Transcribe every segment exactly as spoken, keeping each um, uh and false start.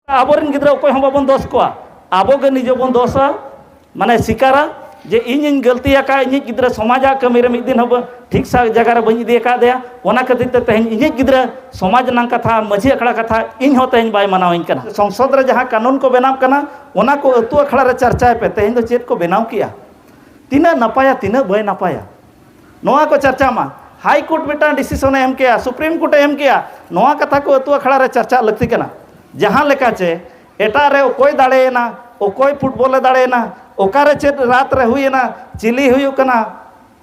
ᱟᱵᱚᱨᱮᱱ ᱜᱤᱫᱽᱨᱟᱹ ᱚᱠᱚᱭ ᱦᱚᱸ ᱵᱟᱵᱚᱱ ᱫᱳᱥ ᱠᱚᱣᱟ, ᱟᱵᱚ ᱜᱮ ᱱᱤᱡᱮ ᱵᱚᱱ ᱫᱳᱥᱟ, ᱢᱟᱱᱮ ᱥᱤᱠᱟᱨᱟ, ᱡᱮ ᱤᱧᱤᱧ ᱜᱟᱹᱞᱛᱤ ᱟᱠᱟᱫ, ᱤᱧᱤᱡ ᱜᱤᱫᱽᱨᱟᱹ ᱥᱚᱢᱟᱡᱟᱜ ᱠᱟᱹᱢᱤ ᱨᱮ ᱢᱤᱫ ᱫᱤᱱ ᱦᱚᱸ ᱵᱟᱹᱧ ᱴᱷᱤᱠ ᱥᱟ ᱡᱟᱭᱜᱟ ᱨᱮ ᱵᱟᱹᱧ ᱤᱫᱤ ᱟᱠᱟᱫᱮᱭᱟ, ᱚᱱᱟ ᱠᱷᱟᱹᱛᱤᱨ ᱛᱮ ᱛᱮᱦᱮᱧ ᱤᱧᱤᱡ ᱜᱤᱫᱽᱨᱟᱹ ᱥᱚᱢᱟᱡᱽ ᱨᱮᱱᱟᱜ ᱠᱟᱛᱷᱟ, ᱢᱟᱹᱡᱷᱤ ᱟᱠᱷᱲᱟ ᱠᱟᱛᱷᱟ ᱤᱧ ᱦᱚᱸ ᱛᱮᱦᱮᱧ ᱵᱟᱭ ᱢᱟᱱᱟᱣᱤᱧ ᱠᱟᱱᱟ᱾ ᱥᱚᱝᱥᱚᱫ ᱨᱮ ᱡᱟᱦᱟᱸ ᱠᱟᱹᱱᱩᱱ ᱠᱚ ᱵᱮᱱᱟᱣ ᱠᱟᱱᱟ, ᱚᱱᱟ ᱠᱚ ᱟᱹᱛᱩ ᱟᱠᱷᱲᱟ ᱨᱮ ᱪᱟᱨᱪᱟᱭ ᱯᱮ, ᱛᱮᱦᱮᱧ ᱫᱚ ᱪᱮᱫ ᱠᱚ ᱵᱮᱱᱟᱣ ᱠᱮᱜᱼᱟ, ᱛᱤᱱᱟᱹᱜ ᱱᱟᱯᱟᱭᱟ, ᱛᱤᱱᱟᱹᱜ ᱵᱟᱭ ᱱᱟᱯᱟᱭᱟ, ᱱᱚᱣᱟ ᱠᱚ ᱪᱟᱨᱪᱟ ᱢᱟ᱾ ᱦᱟᱭ ᱠᱳᱨᱴ ᱢᱤᱫᱴᱟᱝ ᱰᱤᱥᱤᱥᱚᱱᱮ ᱮᱢ ᱠᱮᱜᱼᱟ, ᱥᱩᱯᱨᱤᱢ ᱠᱳᱨᱴᱮ ᱮᱢ ᱠᱮᱜᱼᱟ, ᱱᱚᱣᱟ ᱠᱟᱛᱷᱟ ᱠᱚ ᱟᱹᱛᱩ ᱟᱠᱷᱲᱟ ᱨᱮ ᱪᱟᱨᱪᱟᱜ ᱞᱟᱹᱠᱛᱤ ᱠᱟᱱᱟ᱾ ᱡᱟᱦᱟᱸ ᱞᱮᱠᱟ ᱪᱮ ᱮᱴᱟᱜ ᱨᱮ ᱚᱠᱚᱭ ᱫᱟᱲᱮᱭᱮᱱᱟ, ᱚᱠᱚᱭ ᱯᱷᱩᱴᱵᱚᱞᱮ ᱫᱟᱲᱮᱭᱮᱱᱟ, ᱚᱠᱟᱨᱮ ᱪᱮᱫ ᱨᱟᱛ ᱨᱮ ᱦᱩᱭᱮᱱᱟ, ᱪᱤᱞᱤ ᱦᱩᱭᱩᱜ ᱠᱟᱱᱟ,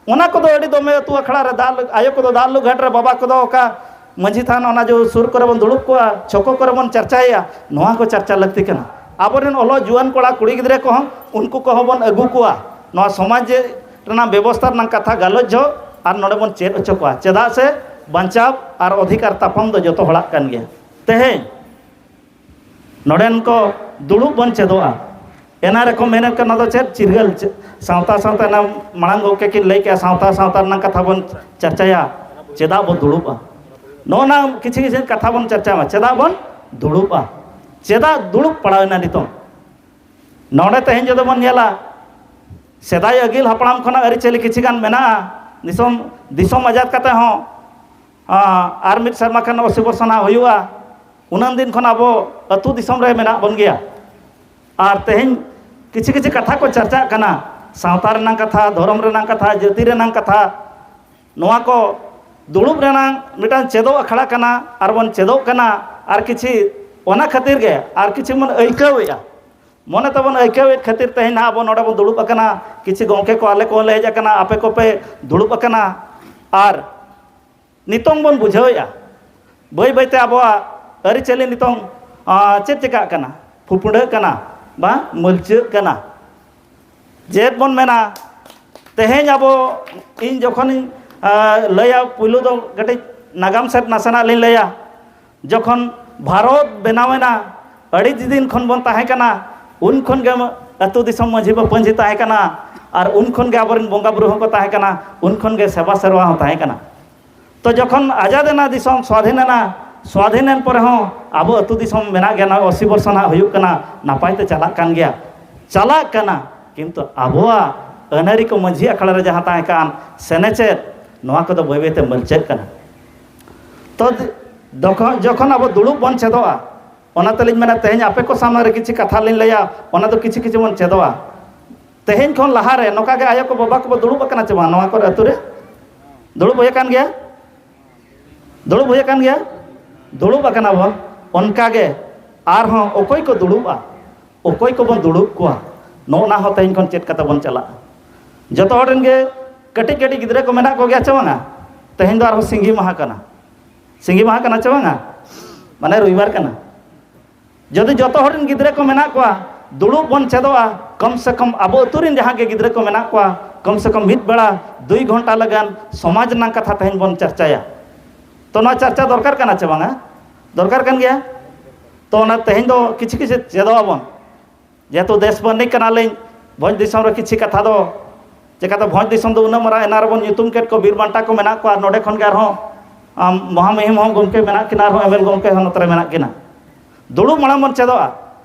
ᱚᱱᱟ ᱠᱚᱫᱚ ᱟᱹᱰᱤ ᱫᱚᱢᱮ ᱟᱹᱛᱩ ᱟᱠᱷᱲᱟ ᱨᱮ ᱫᱟᱜ ᱞᱩ-, ᱟᱭᱳ ᱠᱚᱫᱚ ᱫᱟᱜ ᱞᱩ ᱜᱷᱟᱴ ᱨᱮ, ᱵᱟᱵᱟ ᱠᱚᱫᱚ ᱚᱠᱟ ᱢᱟᱹᱡᱷᱤ ᱛᱷᱟᱱ ᱚᱱᱟ ᱡᱚ ᱥᱩᱨ ᱠᱚᱨᱮ ᱵᱚᱱ ᱫᱩᱲᱩᱵ ᱠᱚᱣᱟ, ᱪᱷᱚᱠᱚ ᱠᱚᱨᱮ ᱵᱚᱱ ᱪᱟᱨᱪᱟᱭᱟ, ᱱᱚᱣᱟ ᱠᱚ ᱪᱟᱨᱪᱟ ᱞᱟᱹᱠᱛᱤ ᱠᱟᱱᱟ᱾ ᱟᱵᱚᱨᱮᱱ ᱚᱞᱚᱜ ᱡᱩᱣᱟᱹᱱ ᱠᱚᱲᱟ ᱠᱩᱲᱤ ᱜᱤᱫᱽᱨᱟᱹ ᱠᱚᱦᱚᱸ ᱩᱱᱠᱩ ᱠᱚᱦᱚᱸ ᱵᱚᱱ ᱟᱹᱜᱩ ᱠᱚᱣᱟ, ᱱᱚᱣᱟ ᱥᱚᱢᱟᱡᱽ ᱨᱮᱱᱟᱜ ᱵᱮᱵᱚᱥᱛᱷᱟ ᱨᱮᱱᱟᱜ ᱠᱟᱛᱷᱟ ᱜᱟᱞᱚᱪ ᱡᱚᱦᱚᱜ ᱟᱨ ᱱᱚᱰᱮ ᱵᱚᱱ ᱪᱮᱫ ᱦᱚᱪᱚ ᱠᱚᱣᱟ, ᱪᱮᱫᱟᱜ ᱥᱮ ᱵᱟᱧᱪᱟᱣ ᱟᱨ ᱚᱫᱷᱤᱠᱟᱨ ᱛᱟᱯᱟᱢ ᱫᱚ ᱡᱚᱛᱚ ᱦᱚᱲᱟᱜ ᱠᱟᱱ ᱜᱮᱭᱟ᱾ ᱛᱮᱦᱮᱧ ᱱᱚᱰᱮᱱ ᱠᱚ ᱫᱩᱲᱩᱵ ᱵᱚᱱ ᱪᱮᱫᱚᱜᱼᱟ᱾ ᱮᱱᱟ ᱨᱮᱠᱚ ᱢᱮᱱᱮᱫ ᱠᱟᱱᱟ, ᱱᱚᱣᱟ ᱫᱚ ᱪᱮᱫ ᱪᱤᱨᱜᱟᱹᱞ, ᱪᱮᱫ ᱥᱟᱶᱛᱟ, ᱥᱟᱶᱛᱟ ᱨᱮᱱᱟᱜ ᱢᱟᱲᱟᱝ ᱜᱚᱢᱠᱮ ᱠᱤᱱ ᱞᱟᱹᱭ ᱠᱮᱜᱼᱟ, ᱥᱟᱶᱛᱟ, ᱥᱟᱶᱛᱟ ᱨᱮᱱᱟᱜ ᱠᱟᱛᱷᱟ ᱵᱚᱱ ᱪᱟᱨᱪᱟᱭᱟ, ᱪᱮᱫᱟᱜ ᱵᱚᱱ ᱫᱩᱲᱩᱵᱼᱟ? ᱱᱚᱜᱼᱚ ᱱᱟ ᱠᱤᱪᱷᱩ ᱠᱤᱪᱷᱩ ᱠᱟᱛᱷᱟ ᱵᱚᱱ ᱪᱟᱨᱪᱟ ᱢᱟ, ᱪᱮᱫᱟᱜ ᱵᱚᱱ ᱫᱩᱲᱩᱵᱼᱟ? ᱪᱮᱫᱟᱜ ᱫᱩᱲᱩᱵ ᱯᱟᱲᱟᱣᱮᱱᱟ ᱱᱤᱛᱚᱝ? ᱱᱚᱰᱮ ᱛᱮᱦᱮᱧ ᱡᱩᱫᱤ ᱵᱚᱱ ᱧᱮᱞᱟ, ᱥᱮᱫᱟᱭ ᱟᱹᱜᱤᱞ ᱦᱟᱯᱲᱟᱢ ᱠᱷᱚᱱᱟᱜ ᱟᱹᱨᱤᱪᱟᱹᱞᱤ ᱠᱤᱪᱷᱩ ᱜᱟᱱ ᱢᱮᱱᱟᱜᱼᱟ᱾ ᱫᱤᱥᱚᱢ, ᱫᱤᱥᱚᱢ ᱟᱡᱟᱫ ᱠᱟᱛᱮ ᱦᱚᱸ, ᱟ, ᱟᱨ ᱢᱤᱫ ᱥᱮᱨᱢᱟ ᱠᱷᱟᱱ ᱟᱥᱤ ᱵᱚᱨᱥᱚ ᱱᱟᱜ ᱦᱩᱭᱩᱜᱼᱟ᱾ ᱩᱱᱟᱹᱝ ᱫᱤᱱ ᱠᱷᱚᱱ ᱟᱵᱚ ᱟᱹᱛᱩ ᱫᱤᱥᱚᱢ ᱨᱮ ᱢᱮᱱᱟᱜ ᱵᱚᱱ ᱜᱮᱭᱟ᱾ ᱟᱨ ᱛᱮᱦᱮᱧ ᱠᱤᱪᱷᱩ ᱠᱤᱪᱷᱩ ᱠᱟᱛᱷᱟ ᱠᱚ ᱪᱟᱨᱪᱟᱜ ᱠᱟᱱᱟ, ᱥᱟᱶᱛᱟ ᱨᱮᱱᱟᱜ ᱠᱟᱛᱷᱟ, ᱫᱷᱚᱨᱚᱢ ᱨᱮᱱᱟᱜ ᱠᱟᱛᱷᱟ, ᱡᱟᱹᱛᱤ ᱨᱮᱱᱟᱜ ᱠᱟᱛᱷᱟ, ᱱᱚᱣᱟ ᱠᱚ ᱫᱩᱲᱩᱵ ᱨᱮᱱᱟᱜ ᱢᱤᱫᱴᱟᱝ ᱪᱮᱫᱚᱜ ᱟᱠᱷᱲᱟ ᱠᱟᱱᱟ, ᱟᱨ ᱵᱚᱱ ᱪᱮᱫᱚᱜ ᱠᱟᱱᱟ, ᱟᱨ ᱠᱤᱪᱷᱤ ᱚᱱᱟ ᱠᱷᱟᱹᱛᱤᱨ ᱜᱮ, ᱟᱨ ᱠᱤᱪᱷᱤ ᱵᱚᱱ ᱟᱹᱭᱠᱟᱹᱣᱮᱫᱼᱟ, ᱢᱚᱱᱮ ᱛᱮᱵᱚᱱ ᱟᱹᱭᱠᱟᱹᱣᱮᱫ ᱠᱷᱟᱹᱛᱤᱨ ᱛᱮᱦᱮᱧ ᱱᱟᱦᱟᱜ ᱟᱵᱚ ᱱᱚᱰᱮ ᱵᱚᱱ ᱫᱩᱲᱩᱵ ᱟᱠᱟᱱᱟ᱾ ᱠᱤᱪᱷᱤ ᱜᱚᱢᱠᱮ ᱠᱚ ᱟᱞᱮ ᱠᱚᱦᱚᱸ ᱞᱮ ᱦᱮᱡ ᱟᱠᱟᱱᱟ, ᱟᱯᱮ ᱠᱚᱯᱮ ᱫᱩᱲᱩᱵ ᱟᱠᱟᱱᱟ, ᱟᱨ ᱱᱤᱛᱚᱝ ᱵᱚᱱ ᱵᱩᱡᱷᱟᱹᱣᱮᱫᱼᱟ, ᱵᱟᱹᱭ ᱵᱟᱹᱭᱛᱮ ᱟᱵᱚᱣᱟᱜ ᱟᱹᱨᱤᱪᱟᱹᱞᱤ ᱱᱤᱛᱚᱝ, ᱟᱸ, ᱪᱮᱫ ᱪᱮᱠᱟᱜ ᱠᱟᱱᱟ, ᱯᱷᱩᱯᱲᱟᱹᱜ ᱠᱟᱱᱟ, ᱵᱟᱝ ᱢᱟᱹᱞᱪᱟᱹᱜ ᱠᱟᱱᱟ᱾ ᱪᱮᱫ ᱵᱚᱱ ᱢᱮᱱᱟ, ᱛᱮᱦᱮᱧ ᱟᱵᱚ, ᱤᱧ ᱡᱚᱠᱷᱚᱱᱤᱧ, ᱟᱸ, ᱞᱟᱹᱭᱟ, ᱯᱩᱭᱞᱩ ᱫᱚ ᱠᱟᱹᱴᱤᱡ ᱱᱟᱜᱟᱢ ᱥᱮᱫ ᱱᱟᱥᱮᱱᱟᱜ ᱞᱤᱧ ᱞᱟᱹᱭᱟ᱾ ᱡᱚᱠᱷᱚᱱ ᱵᱷᱟᱨᱚᱛ ᱵᱮᱱᱟᱣᱮᱱᱟ, ᱟᱹᱰᱤ ᱫᱤᱱ ᱠᱷᱚᱱ ᱵᱚᱱ ᱛᱟᱦᱮᱸ ᱠᱟᱱᱟ, ᱩᱱ ᱠᱷᱚᱱ ᱜᱮ ᱟᱹᱛᱩ ᱫᱤᱥᱚᱢ ᱢᱟᱹᱡᱷᱤ ᱢᱟᱹᱯᱟᱹᱡᱷᱤ ᱛᱟᱦᱮᱸ ᱠᱟᱱᱟ, ᱟᱨ ᱩᱱ ᱠᱷᱚᱱ ᱜᱮ ᱟᱵᱚᱨᱮᱱ ᱵᱚᱸᱜᱟ ᱵᱩᱨᱩ ᱦᱚᱸᱠᱚ ᱛᱟᱦᱮᱸ ᱠᱟᱱᱟ, ᱩᱱ ᱠᱷᱚᱱ ᱜᱮ ᱥᱮᱵᱟ ᱥᱮᱨᱣᱟ ᱦᱚᱸ ᱛᱟᱦᱮᱸ ᱠᱟᱱᱟ᱾ ᱛᱚ ᱡᱚᱠᱷᱚᱱ ᱟᱡᱟᱫ ᱮᱱᱟ ᱫᱤᱥᱚᱢ, ᱥᱣᱟᱫᱷᱤᱱ ᱮᱱᱟ, ᱥᱣᱟᱫᱷᱤᱱ ᱮᱱ ᱯᱚᱨᱮ ᱦᱚᱸ ᱟᱵᱚ ᱟᱹᱛᱩ ᱫᱤᱥᱚᱢ ᱢᱮᱱᱟᱜ ᱜᱮᱭᱟ, ᱱᱚᱜᱼᱚᱭ ᱟᱥᱤ ᱵᱚᱨᱥᱚ ᱱᱟᱦᱟᱜ ᱦᱩᱭᱩᱜ ᱠᱟᱱᱟ, ᱱᱟᱯᱟᱭ ᱛᱮ ᱪᱟᱞᱟᱜ ᱠᱟᱱ ᱜᱮᱭᱟ, ᱪᱟᱞᱟᱜ ᱠᱟᱱᱟ᱾ ᱠᱤᱱᱛᱩ ᱟᱵᱚᱣᱟᱜ ᱟᱹᱱᱟᱹᱨᱤ ᱠᱚ ᱢᱟᱹᱡᱷᱤ ᱟᱠᱷᱲᱟ ᱨᱮ ᱡᱟᱦᱟᱸ ᱛᱟᱦᱮᱸ ᱠᱟᱱ ᱥᱮᱱᱮᱪᱮᱫ, ᱱᱚᱣᱟ ᱠᱚᱫᱚ ᱵᱟᱹᱭ ᱵᱟᱹᱭ ᱛᱮ ᱢᱟᱹᱨᱪᱟᱹᱜ ᱠᱟᱱᱟ᱾ ᱛᱚ ᱡᱚᱠᱷᱚᱱ ᱡᱚᱠᱷᱚᱱ ᱟᱵᱚ ᱫᱩᱲᱩᱵ ᱵᱚᱱ ᱪᱮᱫᱚᱜᱼᱟ, ᱚᱱᱟ ᱛᱮᱞᱤᱧ ᱢᱮᱱᱟ, ᱛᱮᱦᱮᱧ ᱟᱯᱮ ᱠᱚ ᱥᱟᱢᱟᱝ ᱨᱮ ᱠᱤᱪᱷᱤ ᱠᱟᱛᱷᱟ ᱞᱤᱧ ᱞᱟᱹᱭᱟ, ᱚᱱᱟ ᱫᱚ ᱠᱤᱪᱷᱤ ᱠᱤᱪᱷᱤ ᱵᱚᱱ ᱪᱮᱫᱚᱜᱼᱟ᱾ ᱛᱮᱦᱮᱧ ᱠᱷᱚᱱ ᱞᱟᱦᱟ ᱨᱮ ᱱᱚᱝᱠᱟ ᱜᱮ ᱟᱭᱳ ᱠᱚ ᱵᱟᱵᱟ ᱠᱚᱵᱚ ᱫᱩᱲᱩᱵ ᱟᱠᱟᱱᱟ ᱪᱮ ᱵᱟᱝ ᱱᱚᱣᱟ ᱠᱚᱨᱮ ᱟᱹᱛᱩ ᱨᱮ? ᱫᱩᱲᱩᱵ ᱦᱩᱭ ᱟᱠᱟᱱ ᱜᱮᱭᱟ? ᱫᱩᱲᱩᱵ ᱦᱩᱭ ᱟᱠᱟᱱ ᱜᱮᱭᱟ? ᱫᱩᱲᱩᱵ ᱟᱠᱟᱱᱟ ᱵᱚᱱ᱾ ᱚᱱᱠᱟ ᱜᱮ ᱟᱨᱦᱚᱸ ᱚᱠᱚᱭ ᱠᱚ ᱫᱩᱲᱩᱵᱼᱟ, ᱚᱠᱚᱭ ᱠᱚᱵᱚᱱ ᱫᱩᱲᱩᱵ ᱠᱚᱣᱟ, ᱱᱚᱜᱼᱚ ᱱᱟ ᱦᱚᱸ ᱛᱮᱦᱮᱧ ᱠᱷᱚᱱ ᱪᱮᱫ ᱠᱟᱛᱮ ᱵᱚᱱ ᱪᱟᱞᱟᱜᱼᱟ᱾ ᱡᱚᱛᱚ ᱦᱚᱲ ᱨᱮᱱ ᱜᱮ ᱠᱟᱹᱴᱤᱡ ᱠᱟᱹᱴᱤᱡ ᱜᱤᱫᱽᱨᱟᱹ ᱠᱚ ᱢᱮᱱᱟᱜ ᱠᱚᱜᱮᱭᱟ ᱪᱮ ᱵᱟᱝᱟ? ᱛᱮᱦᱮᱧ ᱫᱚ ᱟᱨᱦᱚᱸ ᱥᱤᱸᱜᱤ ᱢᱟᱦᱟ ᱠᱟᱱᱟ᱾ ᱥᱤᱸᱜᱤ ᱢᱟᱦᱟ ᱠᱟᱱᱟ ᱪᱮ ᱵᱟᱝᱟ? ᱢᱟᱱᱮ ᱨᱚᱵᱤᱵᱟᱨ ᱠᱟᱱᱟ᱾ ᱡᱩᱫᱤ ᱡᱚᱛᱚ ᱦᱚᱲ ᱨᱮᱱ ᱜᱤᱫᱽᱨᱟᱹ ᱠᱚ ᱢᱮᱱᱟᱜ ᱠᱚᱣᱟ, ᱫᱩᱲᱩᱵ ᱵᱚᱱ ᱪᱮᱫᱚᱜᱼᱟ, ᱠᱚᱢ ᱥᱮ ᱠᱚᱢ ᱟᱵᱚ ᱟᱹᱛᱩ ᱨᱮᱱ ᱡᱟᱦᱟᱸ ᱜᱮ ᱜᱤᱫᱽᱨᱟᱹ ᱠᱚ ᱢᱮᱱᱟᱜ ᱠᱚᱣᱟ, ᱠᱚᱢ ᱥᱮ ᱠᱚᱢ ᱢᱤᱫ ᱵᱮᱲᱟ ᱫᱩᱭ ᱜᱷᱚᱱᱴᱟ ᱞᱟᱜᱟᱱ ᱥᱚᱢᱟᱡᱽ ᱨᱮᱱᱟᱜ ᱠᱟᱛᱷᱟ ᱛᱮᱦᱮᱧ ᱵᱚᱱ ᱪᱟᱨᱪᱟᱭᱟ᱾ ᱛᱚ ᱱᱚᱣᱟ ᱪᱟᱨᱪᱟ ᱫᱚᱨᱠᱟᱨ ᱠᱟᱱᱟ ᱪᱮ ᱵᱟᱝᱟ? ᱫᱚᱨᱠᱟᱨ ᱠᱟᱱ ᱜᱮᱭᱟ᱾ ᱛᱚ ᱚᱱᱟ ᱛᱮᱦᱮᱧ ᱫᱚ ᱠᱤᱪᱷᱩ ᱠᱤᱪᱷᱩ ᱪᱮᱫᱚᱜ ᱟᱵᱚᱱ᱾ ᱡᱮᱦᱮᱛᱩ ᱫᱮᱥ ᱵᱟᱹᱱᱤᱡ ᱠᱟᱱᱟᱞᱤᱧ, ᱵᱷᱚᱸᱡᱽ ᱫᱤᱥᱚᱢ ᱨᱮ ᱠᱤᱪᱷᱤ ᱠᱟᱛᱷᱟ ᱫᱚ, ᱪᱮᱠᱟᱛᱮ ᱵᱷᱚᱸᱡᱽ ᱫᱤᱥᱚᱢ ᱫᱚ ᱩᱱᱟᱹᱜ ᱢᱟᱨᱟᱝ ᱮᱱ ᱟᱨ ᱵᱚᱱ ᱧᱩᱛᱩᱢ ᱠᱮᱫ ᱠᱚ, ᱵᱤᱨ ᱵᱟᱱᱴᱟ ᱠᱚ ᱢᱮᱱᱟᱜ ᱠᱚᱣᱟ, ᱟᱨ ᱱᱚᱰᱮ ᱠᱷᱚᱱ ᱜᱮ ᱟᱨᱦᱚᱸ, ᱟᱢ, ᱢᱚᱦᱟ ᱢᱩᱦᱤᱢ ᱦᱚᱸ ᱜᱚᱢᱠᱮ ᱢᱮᱱᱟᱜ ᱠᱤᱱᱟ, ᱟᱨᱦᱚᱸ ᱮᱢ ᱮᱞ ᱜᱚᱢᱠᱮ ᱦᱚᱸ ᱱᱚᱛᱮ ᱨᱮ ᱢᱮᱱᱟᱜ ᱠᱤᱱᱟ᱾ ᱫᱩᱲᱩᱵ ᱢᱟᱲᱟᱝ ᱵᱚᱱ ᱪᱮᱫᱚᱜᱼᱟ᱾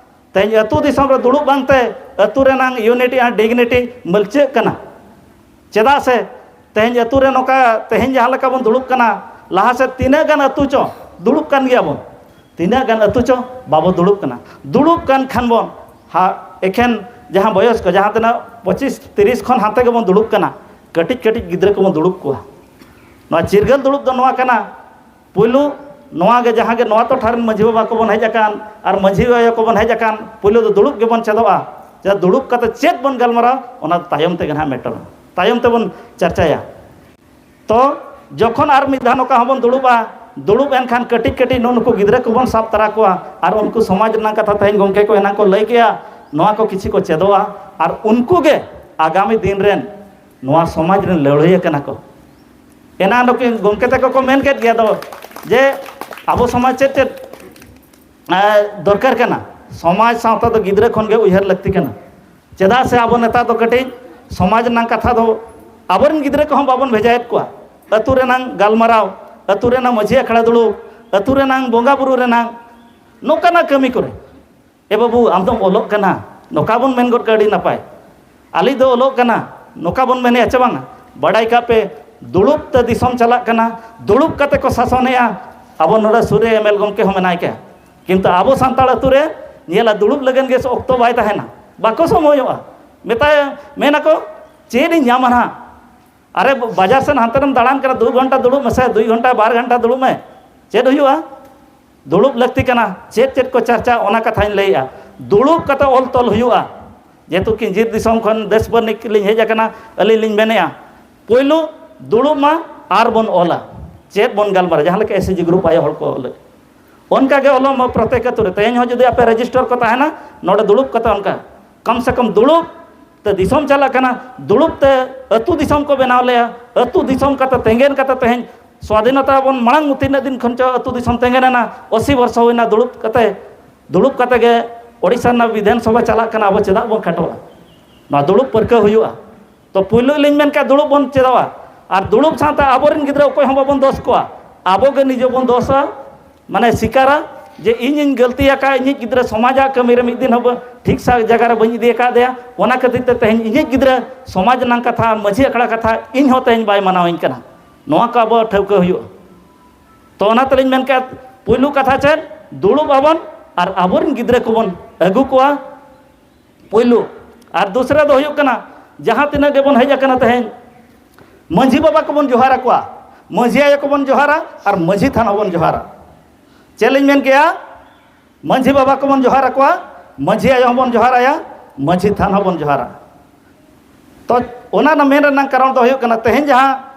ᱛᱮᱦᱮᱧ ᱟᱹᱛᱩ ᱫᱤᱥᱚᱢ ᱨᱮ ᱫᱩᱲᱩᱵ ᱵᱟᱝᱛᱮ ᱟᱹᱛᱩ ᱨᱮᱱᱟᱝ unity ᱟᱨ dignity ᱢᱟᱹᱞᱪᱟᱹᱜ ᱠᱟᱱᱟ᱾ ᱪᱮᱫᱟᱜ ᱥᱮ ᱛᱮᱦᱮᱧ ᱟᱹᱛᱩ ᱨᱮ ᱱᱚᱝᱠᱟ ᱛᱮᱦᱮᱧ ᱡᱟᱦᱟᱸ ᱞᱮᱠᱟ ᱵᱚᱱ ᱫᱩᱲᱩᱵ ᱠᱟᱱᱟ, ᱞᱟᱦᱟ ᱥᱮᱫ ᱛᱤᱱᱟᱹᱜ ᱜᱟᱱ ᱟᱹᱛᱩ ᱪᱚ ᱫᱩᱲᱩᱵ ᱠᱟᱱ ᱜᱮᱭᱟ ᱵᱚᱱ, ᱛᱤᱱᱟᱹᱜ ᱜᱟᱱ ᱟᱹᱛᱩ ᱪᱚ ᱵᱟᱵᱚ ᱫᱩᱲᱩᱵ ᱠᱟᱱᱟ᱾ ᱫᱩᱲᱩᱵ ᱠᱟᱱ ᱠᱷᱟᱱ ᱵᱚᱱ ᱦᱟ-, ᱮᱠᱷᱮᱱ ᱡᱟᱦᱟᱸ ᱵᱚᱭᱚᱥ ᱠᱚ, ᱡᱟᱦᱟᱸ ᱛᱤᱱᱟᱹᱜ ᱯᱚᱸᱪᱤᱥ ᱛᱤᱨᱤᱥ ᱠᱷᱚᱱ ᱦᱟᱱᱛᱮ ᱜᱮᱵᱚᱱ ᱫᱩᱲᱩᱵ ᱠᱟᱱᱟ, ᱠᱟᱹᱴᱤᱡ ᱠᱟᱹᱴᱤᱡ ᱜᱤᱫᱽᱨᱟᱹ ᱠᱚᱵᱚᱱ ᱫᱩᱲᱩᱵ ᱠᱚᱣᱟ᱾ ᱱᱚᱣᱟ ᱪᱤᱨᱜᱟᱹᱞ ᱫᱩᱲᱩᱵ ᱫᱚ ᱱᱚᱣᱟ ᱠᱟᱱᱟ, ᱯᱩᱭᱞᱩ ᱱᱚᱣᱟ ᱜᱮ ᱡᱟᱦᱟᱸ ᱜᱮ ᱱᱚᱣᱟ ᱴᱚᱴᱷᱟ ᱨᱮᱱ ᱢᱟᱹᱡᱷᱤ ᱵᱟᱵᱟ ᱠᱚᱵᱚᱱ ᱦᱮᱡ ᱟᱠᱟᱱ ᱟᱨ ᱢᱟᱹᱡᱷᱤ ᱟᱭᱳ ᱠᱚᱵᱚᱱ ᱦᱮᱡ ᱟᱠᱟᱱ, ᱯᱩᱭᱞᱩ ᱫᱚ ᱫᱩᱲᱩᱵ ᱜᱮᱵᱚᱱ ᱪᱮᱫᱚᱜᱼᱟ᱾ ᱡᱟᱦᱟᱸ ᱫᱩᱲᱩᱵ ᱠᱟᱛᱮ ᱪᱮᱫ ᱵᱚᱱ ᱜᱟᱞᱢᱟᱨᱟᱣ, ᱚᱱᱟ ᱫᱚ ᱛᱟᱭᱚᱢ ᱛᱮᱜᱮ ᱱᱟᱦᱟᱜ ᱢᱮᱴᱚᱨᱚᱜᱼᱟ, ᱛᱟᱭᱚᱢ ᱛᱮᱵᱚᱱ ᱪᱟᱨᱪᱟᱭᱟ᱾ ᱛᱚ ᱡᱚᱠᱷᱚᱱ ᱟᱨ ᱢᱤᱫ ᱫᱷᱟᱣ ᱱᱚᱝᱠᱟ ᱦᱚᱸᱵᱚᱱ ᱫᱩᱲᱩᱵᱼᱟ, ᱫᱩᱲᱩᱵ ᱮᱱᱠᱷᱟᱱ ᱠᱟᱹᱴᱤᱡ ᱠᱟᱹᱴᱤᱡ ᱱᱩᱜᱼᱩ ᱱᱩᱠᱩ ᱜᱤᱫᱽᱨᱟᱹ ᱠᱚᱵᱚᱱ ᱥᱟᱵ ᱛᱟᱨᱟ ᱠᱚᱣᱟ ᱟᱨ ᱩᱱᱠᱩ ᱥᱚᱢᱟᱡᱽ ᱨᱮᱱᱟᱜ ᱠᱟᱛᱷᱟ ᱛᱮᱦᱮᱧ ᱜᱚᱢᱠᱮ ᱠᱚ ᱮᱱᱟᱝ ᱠᱚ ᱞᱟᱹᱭ ᱠᱮᱜᱼᱟ, ᱱᱚᱣᱟ ᱠᱚ ᱠᱤᱪᱷᱤ ᱠᱚ ᱪᱮᱫᱚᱜᱼᱟ ᱟᱨ ᱩᱱᱠᱩ ᱜᱮ ᱟᱜᱟᱢᱤ ᱫᱤᱱ ᱨᱮᱱ ᱱᱚᱣᱟ ᱥᱚᱢᱟᱡᱽ ᱨᱮᱱ ᱞᱟᱹᱲᱦᱟᱹᱭ ᱠᱟᱱᱟ ᱠᱚ᱾ ᱮᱱᱟᱱ ᱱᱩᱠᱤᱱ ᱜᱚᱢᱠᱮ ᱛᱟᱠᱚ ᱠᱚ ᱢᱮᱱ ᱠᱮᱫ ᱜᱮᱭᱟ ᱫᱚ ᱡᱮ ᱟᱵᱚ ᱥᱚᱢᱟᱡᱽ ᱪᱮᱫ ᱪᱮᱫ, ᱮ, ᱫᱚᱨᱠᱟᱨ ᱠᱟᱱᱟ᱾ ᱥᱚᱢᱟᱡᱽ ᱥᱟᱶᱛᱟ ᱫᱚ ᱜᱤᱫᱽᱨᱟᱹ ᱠᱷᱚᱱ ᱜᱮ ᱩᱭᱦᱟᱹᱨ ᱞᱟᱹᱠᱛᱤ ᱠᱟᱱᱟ᱾ ᱪᱮᱫᱟᱜ ᱥᱮ ᱟᱵᱚ ᱱᱮᱛᱟᱨ ᱫᱚ ᱠᱟᱹᱴᱤᱡ ᱥᱚᱢᱟᱡᱽ ᱨᱮᱱᱟᱜ ᱠᱟᱛᱷᱟ ᱫᱚ ᱟᱵᱚᱨᱮᱱ ᱜᱤᱫᱽᱨᱟᱹ ᱠᱚᱦᱚᱸ ᱵᱟᱵᱚᱱ ᱵᱷᱮᱡᱟᱭᱮᱫ ᱠᱚᱣᱟ᱾ ᱟᱹᱛᱩ ᱨᱮᱱᱟᱝ ᱜᱟᱞᱢᱟᱨᱟᱣ, ᱟᱹᱛᱩ ᱨᱮᱱᱟᱜ ᱢᱟᱹᱡᱷᱤ ᱟᱠᱷᱲᱟ ᱫᱩᱲᱩᱵ, ᱟᱹᱛᱩ ᱨᱮᱱᱟᱝ, ᱵᱚᱸᱜᱟ ᱵᱩᱨᱩ ᱨᱮᱱᱟᱝ, ᱱᱚᱝᱠᱟᱱᱟᱜ ᱠᱟᱹᱢᱤ ᱠᱚᱨᱮ, "ᱮ ᱵᱟᱹᱵᱩ, ᱟᱢ ᱫᱚᱢ ᱚᱞᱚᱜ ᱠᱟᱱᱟ?" ᱱᱚᱝᱠᱟ ᱵᱚᱱ ᱢᱮᱱ ᱜᱚᱫ ᱠᱟᱜᱼᱟ, "ᱟᱹᱰᱤ ᱱᱟᱯᱟᱭ, ᱟᱞᱮ ᱫᱚ ᱚᱞᱚᱜ ᱠᱟᱱᱟ", ᱱᱚᱝᱠᱟ ᱵᱚᱱ ᱢᱮᱱᱮᱜᱼᱟ ᱪᱮ ᱵᱟᱝᱟ? ᱵᱟᱰᱟᱭ ᱠᱟᱜ ᱯᱮ, ᱫᱩᱲᱩᱵ ᱛᱮ ᱫᱤᱥᱚᱢ ᱪᱟᱞᱟᱜ ᱠᱟᱱᱟ, ᱫᱩᱲᱩᱵ ᱠᱟᱛᱮ ᱠᱚ ᱥᱟᱥᱚᱱᱮᱜᱼᱟ᱾ ᱟᱵᱚ ᱱᱚᱰᱮ ᱥᱩᱨ ᱨᱮ ᱮᱢ ᱮᱞ ᱜᱚᱢᱠᱮ ᱦᱚᱸ ᱢᱮᱱᱟᱭ ᱠᱟᱭᱟ, ᱠᱤᱱᱛᱩ ᱟᱵᱚ ᱥᱟᱱᱛᱟᱲ ᱟᱹᱛᱩ ᱨᱮ ᱧᱮᱞᱟ, ᱫᱩᱲᱩᱵ ᱞᱟᱹᱜᱤᱫ ᱜᱮ ᱚᱠᱛᱚ ᱵᱟᱭ ᱛᱟᱦᱮᱱᱟ, ᱵᱟᱠᱚ ᱥᱚᱢᱚᱭᱚᱜᱼᱟ᱾ ᱢᱮᱛᱟᱭᱟ, ᱢᱮᱱᱟᱠᱚ, "ᱪᱮᱫ ᱤᱧ ᱧᱟᱢᱟ ᱱᱟᱦᱟᱜ? ᱟᱨᱮ, ᱵᱟᱡᱟᱨ ᱥᱮᱱ ᱦᱟᱱᱛᱮ ᱨᱮᱢ ᱫᱟᱬᱟᱱ ᱠᱟᱱᱟ, ᱫᱩ ᱜᱷᱚᱱᱴᱟ ᱫᱩᱲᱩᱵ ᱢᱮᱥᱮ, ᱫᱩᱭ ᱜᱷᱚᱱᱴᱟ, ᱵᱟᱨ ᱜᱷᱚᱱᱴᱟ ᱫᱩᱲᱩᱵ ᱢᱮ, ᱪᱮᱫ ᱦᱩᱭᱩᱜᱼᱟ?" ᱫᱩᱲᱩᱵ ᱞᱟᱹᱠᱛᱤ ᱠᱟᱱᱟ᱾ ᱪᱮᱫ ᱪᱮᱫ ᱠᱚ ᱪᱟᱨᱪᱟ, ᱚᱱᱟ ᱠᱟᱛᱷᱟᱧ ᱞᱟᱹᱭᱮᱜᱼᱟ᱾ ᱫᱩᱲᱩᱵ ᱠᱟᱛᱮ ᱚᱞ ᱛᱚᱞ ᱦᱩᱭᱩᱜᱼᱟ᱾ ᱡᱮᱦᱮᱛᱩ ᱠᱤᱧᱡᱤᱨ ᱫᱤᱥᱚᱢ ᱠᱷᱚᱱ ᱫᱮᱥ ᱵᱟᱹᱱᱤᱡ ᱞᱤᱧ ᱦᱮᱡ ᱟᱠᱟᱱᱟ, ᱟᱹᱞᱤᱧ ᱞᱤᱧ ᱢᱮᱱᱮᱜᱼᱟ, ᱯᱳᱭᱞᱳ ᱫᱩᱲᱩᱵ ᱢᱟ ᱟᱨ ᱵᱚᱱ ᱚᱞᱟ᱾ ᱪᱮᱫ ᱵᱚᱱ ᱜᱟᱞᱢᱟᱨᱟ, ᱡᱟᱦᱟᱸ ᱞᱮᱠᱟ ᱮᱥ ᱮᱪ ᱡᱤ ᱜᱨᱩᱯ ᱟᱭᱳ ᱦᱚᱲ ᱠᱚ ᱚᱞᱮᱫ, ᱚᱱᱠᱟ ᱜᱮ ᱚᱞᱚᱜ ᱢᱟ ᱯᱨᱚᱛᱮᱠ ᱟᱹᱛᱩ ᱨᱮ᱾ ᱛᱮᱦᱮᱧ ᱦᱚᱸ ᱡᱩᱫᱤ ᱟᱯᱮ ᱨᱮᱡᱤᱥᱴᱟᱨ ᱠᱚ ᱛᱟᱦᱮᱱᱟ, ᱱᱚᱰᱮ ᱫᱩᱲᱩᱵ ᱠᱟᱛᱮ ᱚᱱᱠᱟ ᱠᱚᱢ ᱥᱮ ᱠᱚᱢ ᱫᱩᱲᱩᱵ ᱛᱮ ᱫᱤᱥᱚᱢ ᱪᱟᱞᱟᱜ ᱠᱟᱱᱟ, ᱫᱩᱲᱩᱵ ᱛᱮ ᱟᱹᱛᱩ ᱫᱤᱥᱚᱢ ᱠᱚ ᱵᱮᱱᱟᱣ ᱞᱮᱭᱟ, ᱟᱹᱛᱩ ᱫᱤᱥᱚᱢ ᱠᱟᱛᱮ ᱛᱮᱸᱜᱮᱱ ᱠᱟᱛᱮ ᱛᱮᱦᱮᱧ ᱥᱣᱟᱫᱷᱤᱱᱚᱛᱟ ᱵᱚᱱ ᱢᱟᱲᱟᱝ ᱛᱤᱱᱟᱹᱜ ᱫᱤᱱ ᱠᱷᱚᱱ ᱪᱚ ᱟᱹᱛᱩ ᱫᱤᱥᱚᱢ ᱛᱮᱸᱜᱮᱱ ᱮᱱᱟ, ᱟᱥᱤ ᱵᱚᱨᱥᱚ ᱦᱩᱭᱱᱟ ᱫᱩᱲᱩᱵ ᱠᱟᱛᱮ, ᱫᱩᱲᱩᱵ ᱠᱟᱛᱮ ᱜᱮ ᱳᱰᱤᱥᱟ ᱨᱮᱱᱟᱜ ᱵᱤᱫᱷᱟᱱ ᱥᱚᱵᱷᱟ ᱪᱟᱞᱟᱜ ᱠᱟᱱᱟ, ᱟᱵᱚ ᱪᱮᱫᱟᱜ ᱵᱚᱱ ᱠᱷᱟᱴᱚᱜᱼᱟ? ᱱᱚᱣᱟ ᱫᱩᱲᱩᱵ ᱯᱟᱹᱨᱠᱟᱹᱣ ᱦᱩᱭᱩᱜᱼᱟ᱾ ᱛᱚ ᱯᱩᱭᱞᱩ ᱞᱤᱧ ᱢᱮᱱ ᱠᱮᱫ ᱫᱩᱲᱩᱵ ᱵᱚᱱ ᱪᱮᱫᱚᱜᱼᱟ, ᱟᱨ ᱫᱩᱲᱩᱵ ᱥᱟᱶᱛᱮ ᱟᱵᱚᱨᱮᱱ ᱜᱤᱫᱽᱨᱟᱹ ᱚᱠᱚᱭ ᱦᱚᱸ ᱵᱟᱵᱚᱱ ᱫᱳᱥ ᱠᱚᱣᱟ, ᱟᱵᱚ ᱜᱮ ᱱᱤᱡᱮ ᱵᱚᱱ ᱫᱳᱥᱟ, ᱢᱟᱱᱮ ᱥᱤᱠᱟᱨᱟ, ᱡᱮ ᱤᱧᱤᱧ ᱜᱟᱹᱞᱛᱤ ᱟᱠᱟᱫ, ᱤᱧᱤᱡ ᱜᱤᱫᱽᱨᱟᱹ ᱥᱚᱢᱟᱡᱟᱜ ᱠᱟᱹᱢᱤ ᱨᱮ ᱢᱤᱫ ᱫᱤᱱ ᱦᱚᱸ ᱵᱟᱹ-, ᱴᱷᱤᱠ ᱥᱟ ᱡᱟᱭᱜᱟ ᱨᱮ ᱵᱟᱹᱧ ᱤᱫᱤ ᱟᱠᱟᱫᱮᱭᱟ, ᱚᱱᱟ ᱠᱷᱟᱹᱛᱤᱨ ᱛᱮ ᱛᱮᱦᱮᱧ ᱤᱧᱤᱡ ᱜᱤᱫᱽᱨᱟᱹ ᱥᱚᱢᱟᱡᱽ ᱨᱮᱱᱟᱜ ᱠᱟᱛᱷᱟ, ᱢᱟᱹᱡᱷᱤ ᱟᱠᱷᱲᱟ ᱠᱟᱛᱷᱟ ᱤᱧ ᱦᱚᱸ ᱛᱮᱦᱮᱧ ᱵᱟᱭ ᱢᱟᱱᱟᱣᱤᱧ ᱠᱟᱱᱟ᱾ ᱱᱚᱣᱟ ᱠᱚ ᱟᱵᱚ ᱴᱷᱟᱹᱣᱠᱟᱹ ᱦᱩᱭᱩᱜᱼᱟ᱾ ᱛᱚ ᱚᱱᱟ ᱛᱮᱞᱤᱧ ᱢᱮᱱ ᱠᱮᱫ, ᱯᱩᱭᱞᱩ ᱠᱟᱛᱷᱟ ᱪᱮᱫ? ᱫᱩᱲᱩᱵ ᱟᱵᱚᱱ ᱟᱨ ᱟᱵᱚᱨᱮᱱ ᱜᱤᱫᱽᱨᱟᱹ ᱠᱚᱵᱚᱱ ᱟᱹᱜᱩ ᱠᱚᱣᱟ ᱯᱩᱭᱞᱩ᱾ ᱟᱨ ᱫᱩᱥᱨᱟ ᱫᱚ ᱦᱩᱭᱩᱜ ᱠᱟᱱᱟ, ᱡᱟᱦᱟᱸ ᱛᱤᱱᱟᱹᱜ ᱜᱮᱵᱚᱱ ᱦᱮᱡ ᱟᱠᱟᱱᱟ ᱛᱮᱦᱮᱧ, ᱢᱟᱹᱡᱷᱤ ᱵᱟᱵᱟ ᱠᱚᱵᱚᱱ ᱡᱚᱦᱟᱨ ᱟᱠᱚᱣᱟ, ᱢᱟᱹᱡᱷᱤ ᱟᱭᱳ ᱠᱚᱵᱚᱱ ᱡᱚᱦᱟᱨᱟ, ᱟᱨ ᱢᱟᱹᱡᱷᱤ ᱛᱷᱟᱱ ᱦᱚᱸᱵᱚᱱ ᱡᱚᱦᱟᱨᱟ᱾ ᱪᱮᱫ ᱞᱤᱧ ᱢᱮᱱ ᱠᱮᱜᱼᱟ? ᱢᱟᱹᱡᱷᱤ ᱵᱟᱵᱟ ᱠᱚᱵᱚᱱ ᱡᱚᱦᱟᱨ ᱟᱠᱚᱣᱟ, ᱢᱟᱹᱡᱷᱤ ᱟᱭᱳ ᱦᱚᱸᱵᱚᱱ ᱡᱚᱦᱟᱨ ᱟᱭᱟ, ᱢᱟᱹᱡᱷᱤ ᱛᱷᱟᱱ ᱦᱚᱸᱵᱚᱱ ᱡᱚᱦᱟᱨᱟ᱾ ᱛᱚ ᱚᱱᱟ ᱨᱮᱱᱟᱜ ᱢᱮᱱ ᱨᱮᱱᱟᱜ ᱠᱟᱨᱚᱱ ᱫᱚ ᱦᱩᱭᱩᱜ ᱠᱟᱱᱟ, ᱛᱮᱦᱮᱧ ᱡᱟᱦᱟᱸ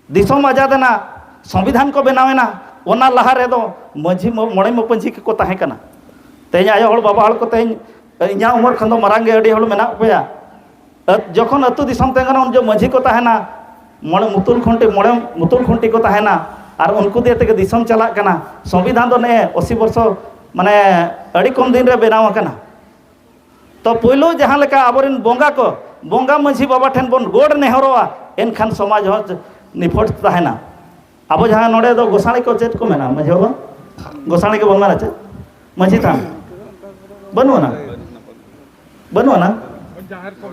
ᱫᱤᱥᱚᱢ ᱟᱡᱟᱫ ᱮᱱᱟ, ᱥᱚᱝᱵᱤᱫᱷᱟᱱ ᱠᱚ ᱵᱮᱱᱟᱣ ᱮᱱᱟ, ᱚᱱᱟ ᱞᱟᱦᱟ ᱨᱮᱫᱚ ᱢᱟᱹᱡᱷᱤ ᱢᱚ-, ᱢᱚᱬᱮ ᱢᱟᱹᱯᱟᱹᱡᱷᱤ ᱠᱚᱠᱚ ᱛᱟᱦᱮᱸ ᱠᱟᱱᱟ᱾ ᱛᱮᱦᱮᱧ ᱟᱭᱳ ᱦᱚᱲ, ᱵᱟᱵᱟ ᱦᱚᱲ ᱠᱚ ᱛᱮᱦᱮᱧ ᱤᱧᱟᱹᱜ ᱩᱢᱮᱨ ᱠᱷᱚᱱ ᱫᱚ ᱢᱟᱨᱟᱝ ᱜᱮ ᱟᱹᱰᱤ ᱦᱚᱲ ᱢᱮᱱᱟᱜ ᱯᱮᱭᱟ᱾ ᱟᱹᱛ-, ᱡᱚᱠᱷᱚᱱ ᱟᱹᱛᱩ ᱫᱤᱥᱚᱢ ᱛᱟᱦᱮᱸ ᱠᱟᱱᱟ, ᱩᱱ ᱡᱚᱠᱷᱚᱱ ᱢᱟᱹᱡᱷᱤ ᱠᱚ ᱛᱟᱦᱮᱱᱟ, ᱢᱚᱬᱮ ᱢᱩᱛᱩᱞ ᱠᱷᱩᱱᱴᱤ, ᱢᱚᱬᱮ ᱢᱩᱛᱩᱞ ᱠᱷᱩᱱᱴᱤ ᱠᱚ ᱛᱟᱦᱮᱱᱟ, ᱟᱨ ᱩᱱᱠᱩ ᱫᱤᱭᱮ ᱛᱮᱜᱮ ᱫᱤᱥᱚᱢ ᱪᱟᱞᱟᱜ ᱠᱟᱱᱟ᱾ ᱥᱚᱝᱵᱤᱫᱷᱟᱱ ᱫᱚ ᱱᱮᱜᱼᱮ ᱟᱥᱤ ᱵᱚᱨᱥᱚ, ᱢᱟᱱᱮ, ᱟᱹᱰᱤ ᱠᱚᱢ ᱫᱤᱱ ᱨᱮ ᱵᱮᱱᱟᱣ ᱟᱠᱟᱱᱟ᱾ ᱛᱚ ᱯᱳᱭᱞᱳ ᱡᱟᱦᱟᱸ ᱞᱮᱠᱟ ᱟᱵᱚᱨᱮᱱ ᱵᱚᱸᱜᱟ ᱠᱚ, ᱵᱚᱸᱜᱟ ᱢᱟᱹᱡᱷᱤ ᱵᱟᱵᱟ ᱴᱷᱮᱱ ᱵᱚᱱ ᱜᱚᱰ ᱱᱮᱦᱚᱨᱚᱜᱼᱟ, ᱮᱱᱠᱷᱟᱱ ᱥᱚᱢᱟᱡᱽ ᱦᱚᱸ ᱱᱤᱯᱷᱩᱴ ᱛᱟᱦᱮᱱᱟ᱾ ᱟᱵᱚ ᱡᱟᱦᱟᱸ ᱱᱚᱰᱮ ᱫᱚ ᱜᱚᱥᱟᱬᱮ ᱠᱚ ᱪᱮᱫ ᱠᱚ ᱢᱮᱱᱟ ᱢᱟᱹᱡᱷᱤ ᱵᱟᱵᱟ? ᱜᱚᱥᱟᱬᱮ ᱜᱮᱵᱚᱱ ᱢᱮᱱᱟ ᱪᱮ? ᱢᱟᱹᱡᱷᱤ ᱛᱷᱟᱱ ᱵᱟᱹᱱᱩᱜ ᱟᱱᱟ? ᱵᱟᱹᱱᱩᱜ ᱟᱱᱟ?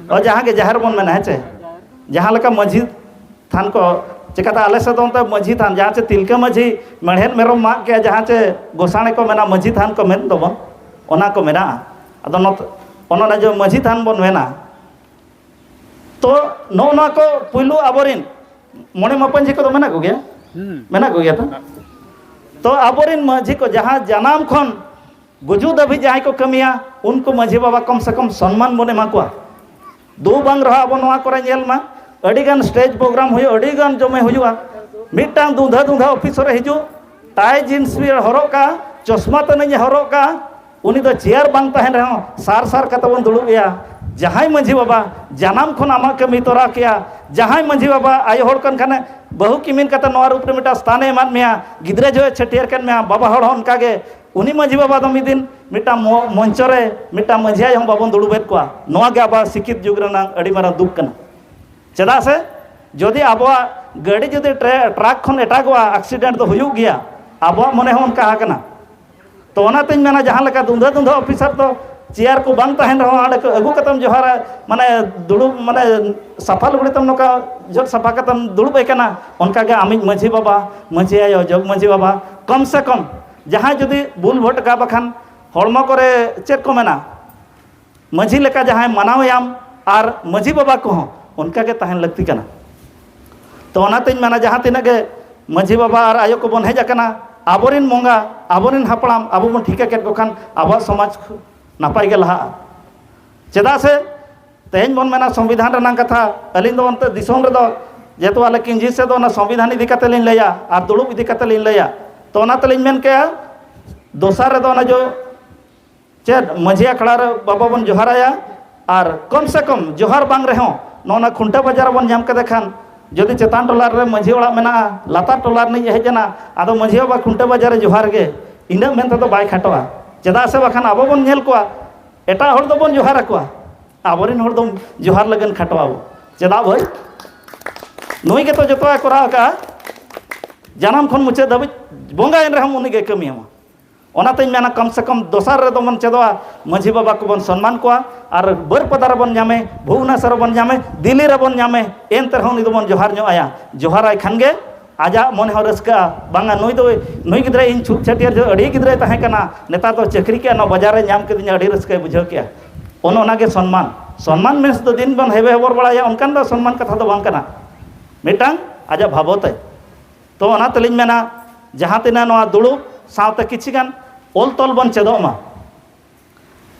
ᱚ, ᱡᱟᱦᱟᱸ ᱜᱮ ᱡᱟᱦᱮᱨ ᱵᱚᱱ ᱢᱮᱱᱟ, ᱦᱮᱸ ᱪᱮ? ᱡᱟᱦᱟᱸ ᱞᱮᱠᱟ ᱢᱟᱹᱡᱷᱤ ᱛᱷᱟᱱ ᱠᱚ, ᱪᱮᱠᱟᱛᱮ ᱟᱞᱮ ᱥᱮᱫ ᱫᱚ ᱚᱱᱛᱮ ᱢᱟᱹᱡᱷᱤ ᱛᱷᱟᱱ, ᱡᱟᱦᱟᱸ ᱪᱮ ᱛᱤᱞᱠᱟᱹ ᱢᱟᱹᱡᱷᱤ ᱢᱮᱲᱦᱮᱫ ᱢᱮᱨᱚᱢ ᱢᱟᱜ ᱠᱮᱜᱼᱟ, ᱡᱟᱦᱟᱸ ᱪᱮ ᱜᱚᱥᱟᱬᱮ ᱠᱚ ᱢᱮᱱᱟ, ᱢᱟᱹᱡᱷᱤ ᱛᱷᱟᱱ ᱠᱚ ᱢᱮᱱ ᱫᱚᱵᱚᱱ, ᱚᱱᱟ ᱠᱚ ᱢᱮᱱᱟᱜᱼᱟ᱾ ᱟᱫᱚ ᱱᱚᱛᱮ, ᱚᱱ ᱚᱱᱟ ᱡᱮ ᱢᱟᱹᱡᱷᱤ ᱛᱷᱟᱱ ᱵᱚᱱ ᱢᱮᱱᱟ, ᱛᱚ ᱱᱚᱜᱼᱚ ᱱᱚᱣᱟ ᱠᱚ ᱯᱩᱭᱞᱩ ᱟᱵᱚᱨᱮᱱ ᱢᱚᱬᱮ ᱢᱟᱯᱟᱧᱡᱤ ᱠᱚᱫᱚ ᱢᱮᱱᱟᱜ ᱠᱚᱜᱮᱭᱟ? ᱦᱩᱸ᱾ ᱢᱮᱱᱟᱜ ᱠᱚᱜᱮᱭᱟ ᱛᱚ? ᱛᱚ ᱟᱵᱚᱨᱮᱱ ᱢᱟᱹᱡᱷᱤ ᱠᱚ ᱡᱟᱦᱟᱸ ᱡᱟᱱᱟᱢ ᱠᱷᱚᱱ ᱜᱩᱡᱩᱜ ᱫᱷᱟᱹᱵᱤᱡ ᱡᱟᱦᱟᱸᱭ ᱠᱚ ᱠᱟᱹᱢᱤᱭᱟ, ᱩᱱᱠᱩ ᱢᱟᱹᱡᱷᱤ ᱵᱟᱵᱟ ᱠᱚᱢ ᱥᱮ ᱠᱚᱢ ᱥᱚᱱᱢᱟᱱ ᱵᱚᱱ ᱮᱢᱟ ᱠᱚᱣᱟ᱾ ᱫᱩ ᱵᱟᱝ ᱨᱮᱦᱚᱸ ᱟᱵᱚ ᱱᱚᱣᱟ ᱠᱚᱨᱮ ᱧᱮᱞ ᱢᱟ, ᱟᱹᱰᱤᱜᱟᱱ ᱥᱴᱮᱡᱽ ᱯᱨᱳᱜᱨᱟᱢ ᱦᱩᱭᱩᱜᱼᱟ, ᱟᱹᱰᱤᱜᱟᱱ ᱡᱚᱢᱮ ᱦᱩᱭᱩᱜᱼᱟ᱾ ᱢᱤᱫᱴᱟᱝ ᱫᱩᱸᱫᱷᱟᱹ ᱫᱩᱸᱫᱷᱟᱹ ᱚᱯᱷᱤᱥᱟᱨ ᱮ ᱦᱤᱡᱩᱜ, ᱴᱟᱭ ᱡᱤᱱᱥ ᱮ ᱦᱚᱨᱚᱜ ᱠᱟᱜᱼᱟ, ᱪᱚᱥᱢᱟ ᱛᱟᱹᱱᱤᱡ ᱮ ᱦᱚᱨᱚᱜ ᱠᱟᱜᱼᱟ, ᱩᱱᱤ ᱫᱚ ᱪᱮᱭᱟᱨ ᱵᱟᱝ ᱛᱟᱦᱮᱱ ᱨᱮᱦᱚᱸ ᱥᱟᱨ ᱥᱟᱨ ᱠᱟᱛᱮ ᱵᱚᱱ ᱫᱩᱲᱩᱵ ᱮᱭᱟ᱾ ᱡᱟᱦᱟᱸᱭ ᱢᱟᱹᱡᱷᱤ ᱵᱟᱵᱟ ᱡᱟᱱᱟᱢ ᱠᱷᱚᱱ ᱟᱢᱟᱜ ᱠᱟᱹᱢᱤ ᱛᱚᱨᱟᱣ ᱠᱮᱭᱟ, ᱡᱟᱦᱟᱸᱭ ᱢᱟᱹᱡᱷᱤ ᱵᱟᱵᱟ ᱟᱭᱳ ᱦᱚᱲ ᱠᱟᱱ ᱠᱷᱟᱱᱮ ᱵᱟᱹᱦᱩ ᱠᱤᱢᱤᱱ ᱠᱟᱛᱮ ᱱᱚᱣᱟ ᱨᱩᱯ ᱨᱮ ᱢᱤᱫᱴᱟᱝ ᱥᱛᱷᱟᱱᱮ ᱮᱢᱟᱫ ᱢᱮᱭᱟ, ᱜᱤᱫᱽᱨᱟᱹ ᱡᱚᱦᱚᱜ ᱮ ᱪᱷᱟᱹᱴᱭᱟᱹᱨ ᱠᱮᱫ ᱢᱮᱭᱟ, ᱵᱟᱵᱟ ᱦᱚᱲ ᱦᱚᱸ ᱚᱱᱠᱟ ᱜᱮ, ᱩᱱᱤ ᱢᱟᱹᱡᱷᱤ ᱵᱟᱵᱟ ᱫᱚ ᱢᱤᱫ ᱫᱤᱱ ᱢᱤᱫᱴᱟᱝ ᱢᱚ-, ᱢᱚᱧᱪᱚ ᱨᱮ ᱢᱤᱫᱴᱟᱝ ᱢᱟᱹᱡᱷᱤ ᱟᱭᱳ ᱦᱚᱸ ᱵᱟᱵᱚᱱ ᱫᱩᱲᱩᱵᱮᱫ ᱠᱚᱣᱟ᱾ ᱱᱚᱣᱟ ᱜᱮ ᱟᱵᱚᱣᱟᱜ ᱥᱤᱠᱷᱤᱛ ᱡᱩᱜᱽ ᱨᱮᱱᱟᱜ ᱟᱹᱰᱤ ᱢᱟᱨᱟᱝ ᱫᱩᱠ ᱠᱟᱱᱟ᱾ ᱪᱮᱫᱟᱜ ᱥᱮ ᱡᱩᱫᱤ ᱟᱵᱚᱣᱟᱜ ᱜᱟᱹᱰᱤ ᱡᱩᱫᱤ ᱴᱨᱮ-, ᱴᱨᱟᱠ ᱠᱷᱚᱱ ᱮᱴᱟᱜᱚᱜᱼᱟ, ᱮᱠᱥᱤᱰᱮᱱᱴ ᱫᱚ ᱦᱩᱭᱩᱜ ᱜᱮᱭᱟ, ᱟᱵᱚᱣᱟᱜ ᱢᱚᱱᱮ ᱦᱚᱸ ᱚᱱᱠᱟ ᱟᱠᱟᱱᱟ᱾ ᱛᱚ ᱚᱱᱟᱛᱤᱧ ᱢᱮᱱᱟ, ᱡᱟᱦᱟᱸ ᱞᱮᱠᱟ ᱫᱩᱸᱫᱷᱟᱹ ᱫᱩᱸᱫᱷᱟᱹ ᱚᱯᱷᱤᱥᱟᱨ ᱫᱚ ᱪᱮᱭᱟᱨ ᱠᱚ ᱵᱟᱝ ᱛᱟᱦᱮᱱ ᱨᱮᱦᱚᱸ ᱚᱸᱰᱮ ᱠᱚ ᱟᱹᱜᱩ ᱠᱟᱛᱮᱢ ᱡᱚᱦᱟᱨᱟ, ᱢᱟᱱᱮ ᱫᱩᱲᱩᱵ, ᱢᱟᱱᱮ ᱥᱟᱯᱷᱟ ᱞᱩᱜᱽᱲᱤ ᱛᱮᱢ ᱱᱚᱝᱠᱟ ᱡᱚᱫ ᱥᱟᱯᱷᱟ ᱠᱟᱛᱮᱢ ᱫᱩᱲᱩᱵ ᱮ ᱠᱟᱱᱟ, ᱚᱱᱠᱟᱜᱮ ᱟᱢᱤᱡ ᱢᱟᱹᱡᱷᱤ ᱵᱟᱵᱟ, ᱢᱟᱹᱡᱷᱤ ᱟᱭᱳ, ᱡᱚᱜᱽ ᱢᱟᱹᱡᱷᱤ ᱵᱟᱵᱟ, ᱠᱚᱢ ᱥᱮ ᱠᱚᱢ ᱡᱟᱦᱟᱸᱭ ᱡᱩᱫᱤ ᱵᱩᱞ ᱵᱷᱚᱴᱠᱟ ᱵᱟᱠᱷᱟᱱ ᱦᱚᱲᱢᱚ ᱠᱚᱨᱮ ᱪᱮᱫ ᱠᱚ ᱢᱮᱱᱟ, ᱢᱟᱹᱡᱷᱤ ᱞᱮᱠᱟ ᱡᱟᱦᱟᱸᱭ ᱢᱟᱱᱟᱣᱮᱭᱟᱢ ᱟᱨ ᱢᱟᱹᱡᱷᱤ ᱵᱟᱵᱟ ᱠᱚᱦᱚᱸ ᱚᱱᱠᱟ ᱜᱮ ᱛᱟᱦᱮᱱ ᱞᱟᱹᱠᱛᱤ ᱠᱟᱱᱟ᱾ ᱛᱚ ᱚᱱᱟᱛᱤᱧ ᱢᱮᱱᱟ, ᱡᱟᱦᱟᱸ ᱛᱤᱱᱟᱹᱜ ᱜᱮ ᱢᱟᱹᱡᱷᱤ ᱵᱟᱵᱟ ᱟᱨ ᱟᱭᱳ ᱠᱚᱵᱚᱱ ᱦᱮᱡ ᱟᱠᱟᱱᱟ, ᱟᱵᱚᱨᱮᱱ ᱵᱚᱸᱜᱟ, ᱟᱵᱚᱨᱮᱱ ᱦᱟᱯᱲᱟᱢ, ᱟᱵᱚ ᱵᱚᱱ ᱴᱷᱤᱠᱟᱹ ᱠᱮᱫ ᱠᱚ ᱠᱷᱟᱱ ᱟᱵᱚᱣᱟᱜ ᱥᱚᱢᱟᱡᱽ ᱱᱟᱯᱟᱭ ᱜᱮ ᱞᱟᱦᱟᱜᱼᱟ᱾ ᱪᱮᱫᱟᱜ ᱥᱮ ᱛᱮᱦᱮᱧ ᱵᱚᱱ ᱢᱮᱱᱟ ᱥᱚᱝᱵᱤᱫᱷᱟᱱ ᱨᱮᱱᱟᱜ ᱠᱟᱛᱷᱟ, ᱟᱹᱞᱤᱧ ᱫᱚ ᱚᱱᱛᱮ ᱫᱤᱥᱚᱢ ᱨᱮᱫᱚ ᱡᱮᱦᱮᱛᱩ ᱟᱞᱮ ᱠᱤᱧᱡᱷᱤ ᱥᱮᱫ ᱫᱚ ᱚᱱᱟ ᱥᱚᱝᱵᱤᱫᱷᱟᱱ ᱤᱫᱤ ᱠᱟᱛᱮ ᱞᱤᱧ ᱞᱟᱹᱭᱟ ᱟᱨ ᱫᱩᱲᱩᱵ ᱤᱫᱤ ᱠᱟᱛᱮ ᱞᱤᱧ ᱞᱟᱹᱭᱟ᱾ ᱛᱚ ᱚᱱᱟ ᱛᱮᱞᱤᱧ ᱢᱮᱱ ᱠᱮᱜᱼᱟ, ᱫᱚᱥᱟᱨ ᱨᱮᱫᱚ ᱚᱱᱟ ᱡᱚ ᱪᱮᱫ ᱢᱟᱹᱡᱷᱤ ᱟᱠᱷᱲᱟ ᱨᱮ ᱵᱟᱵᱟ ᱵᱚᱱ ᱡᱚᱦᱟᱨᱟᱭᱟ, ᱟᱨ ᱠᱚᱢ ᱥᱮ ᱠᱚᱢ ᱡᱚᱦᱟᱨ ᱵᱟᱝ ᱨᱮᱦᱚᱸ ᱱᱚᱜᱼᱚ ᱱᱟ ᱠᱷᱩᱱᱴᱟᱹ ᱵᱟᱡᱟᱨ ᱵᱚᱱ ᱧᱟᱢ ᱠᱮᱫᱮ ᱠᱷᱟᱱ, ᱡᱩᱫᱤ ᱪᱮᱛᱟᱱ ᱴᱚᱞᱟ ᱨᱮ ᱢᱟᱹᱡᱷᱤ ᱚᱲᱟᱜ ᱢᱮᱱᱟᱜᱼᱟ, ᱞᱟᱛᱟᱨ ᱴᱚᱞᱟ ᱨᱤᱱᱤᱡ ᱦᱮᱡ ᱮᱱᱟ, ᱟᱫᱚ ᱢᱟᱹᱡᱷᱤ ᱵᱟᱵᱟ ᱠᱷᱩᱱᱴᱟᱹ ᱵᱟᱡᱟᱨ ᱨᱮ ᱡᱚᱦᱟᱨ ᱜᱮ, ᱤᱱᱟᱹᱜ ᱢᱮᱱ ᱛᱮᱫᱚ ᱵᱟᱭ ᱠᱷᱟᱴᱚᱜᱼᱟ᱾ ᱪᱮᱫᱟᱜ ᱥᱮ ᱵᱟᱠᱷᱟᱱ ᱟᱵᱚ ᱵᱚᱱ ᱧᱮᱞ ᱠᱚᱣᱟ, ᱮᱴᱟᱜ ᱦᱚᱲ ᱫᱚᱵᱚᱱ ᱡᱚᱦᱟᱨ ᱟᱠᱚᱣᱟ, ᱟᱵᱚᱨᱮᱱ ᱦᱚᱲ ᱫᱚ ᱡᱚᱦᱟᱨ ᱞᱟᱹᱜᱤᱫ ᱠᱷᱟᱴᱚᱜ ᱟᱵᱚ᱾ ᱪᱮᱫᱟᱜ ᱵᱷᱟᱹᱭ? ᱱᱩᱭ ᱜᱮᱛᱚ ᱡᱚᱛᱚᱣᱟᱜ ᱮ ᱠᱚᱨᱟᱣ ᱟᱠᱟᱫᱼᱟ᱾ ᱡᱟᱱᱟᱢ ᱠᱷᱚᱱ ᱢᱩᱪᱟᱹᱫ ᱫᱷᱟᱹᱵᱤᱡ ᱵᱚᱸᱜᱟᱭᱮᱱ ᱨᱮᱦᱚᱸ ᱩᱱᱤ ᱜᱮ ᱠᱟᱹᱢᱤᱭᱟᱢᱟ᱾ ᱚᱱᱟᱛᱮᱧ ᱢᱮᱱᱟ, ᱠᱚᱢ ᱥᱮ ᱠᱚᱢ ᱫᱚᱥᱟᱨ ᱨᱮᱫᱚ ᱵᱚᱱ ᱪᱮᱫᱚᱜᱼᱟ, ᱢᱟᱹᱡᱷᱤ ᱵᱟᱵᱟ ᱠᱚᱵᱚᱱ ᱥᱚᱱᱢᱟᱱ ᱠᱚᱣᱟ, ᱟᱨ ᱵᱟᱹᱨᱯᱟᱫᱟ ᱨᱮᱵᱚᱱ ᱧᱟᱢᱮ, ᱵᱷᱩᱵᱽᱱᱮᱥᱚᱨ ᱨᱮᱵᱚᱱ ᱧᱟᱢᱮ, ᱫᱤᱞᱞᱤ ᱨᱮᱵᱚᱱ ᱧᱟᱢᱮ, ᱮᱱᱛᱮ ᱨᱮᱦᱚᱸ ᱩᱱᱤ ᱫᱚᱵᱚᱱ ᱡᱚᱦᱟᱨ ᱧᱚᱜ ᱟᱭᱟ᱾ ᱡᱚᱦᱟᱨᱟᱭ ᱠᱷᱟᱱ ᱜᱮ ᱟᱡᱟᱜ ᱢᱚᱱᱮ ᱦᱚᱸ ᱨᱟᱹᱥᱠᱟᱹᱜᱼᱟ, ᱵᱟᱝᱟ, ᱱᱩᱭ ᱫᱚ, ᱱᱩᱭ ᱜᱤᱫᱽᱨᱟᱹ ᱤᱧ ᱪᱷᱩᱛ ᱪᱷᱟᱹᱴᱭᱟᱹᱨ ᱡᱚᱦᱚᱜ ᱟᱹᱰᱤ ᱜᱤᱫᱽᱨᱟᱹᱭ ᱛᱟᱦᱮᱸ ᱠᱟᱱᱟ, ᱱᱮᱛᱟᱨ ᱫᱚ ᱪᱟᱹᱠᱨᱤ ᱠᱮᱜᱼᱟ, ᱱᱚᱣᱟ ᱵᱟᱡᱟᱨ ᱨᱮ ᱧᱟᱢ ᱠᱮᱫᱮᱧᱟ, ᱟᱹᱰᱤ ᱨᱟᱹᱥᱠᱟᱹᱭ ᱵᱩᱡᱷᱟᱹᱣ ᱠᱮᱜᱼᱟ᱾ ᱚᱱᱮ ᱚᱱᱟᱜᱮ ᱥᱚᱱᱢᱟᱱ᱾ ᱥᱚᱱᱢᱟᱱ ᱢᱮᱱ ᱫᱚ ᱫᱤᱱ ᱵᱚᱱ ᱦᱮᱵᱮ ᱦᱚᱵᱚᱨ ᱵᱟᱲᱟᱭᱟ, ᱚᱱᱠᱟᱱ ᱫᱚ ᱥᱚᱱᱢᱟᱱ ᱠᱟᱛᱷᱟ ᱫᱚ ᱵᱟᱝ ᱠᱟᱱᱟ, ᱢᱤᱫᱴᱟᱝ ᱟᱡᱟᱜ ᱵᱷᱟᱵᱚᱛ ᱮ᱾ ᱛᱚ ᱚᱱᱟ ᱛᱮᱞᱤᱧ ᱢᱮᱱᱟ, ᱡᱟᱦᱟᱸ ᱛᱤᱱᱟᱹᱜ ᱱᱚᱣᱟ ᱫᱩᱲᱩᱵ ᱥᱟᱶᱛᱮ ᱠᱤᱪᱷᱤ ᱜᱟᱱ ᱚᱞ ᱛᱚᱞ ᱵᱚᱱ ᱪᱮᱫᱚᱜ ᱢᱟ᱾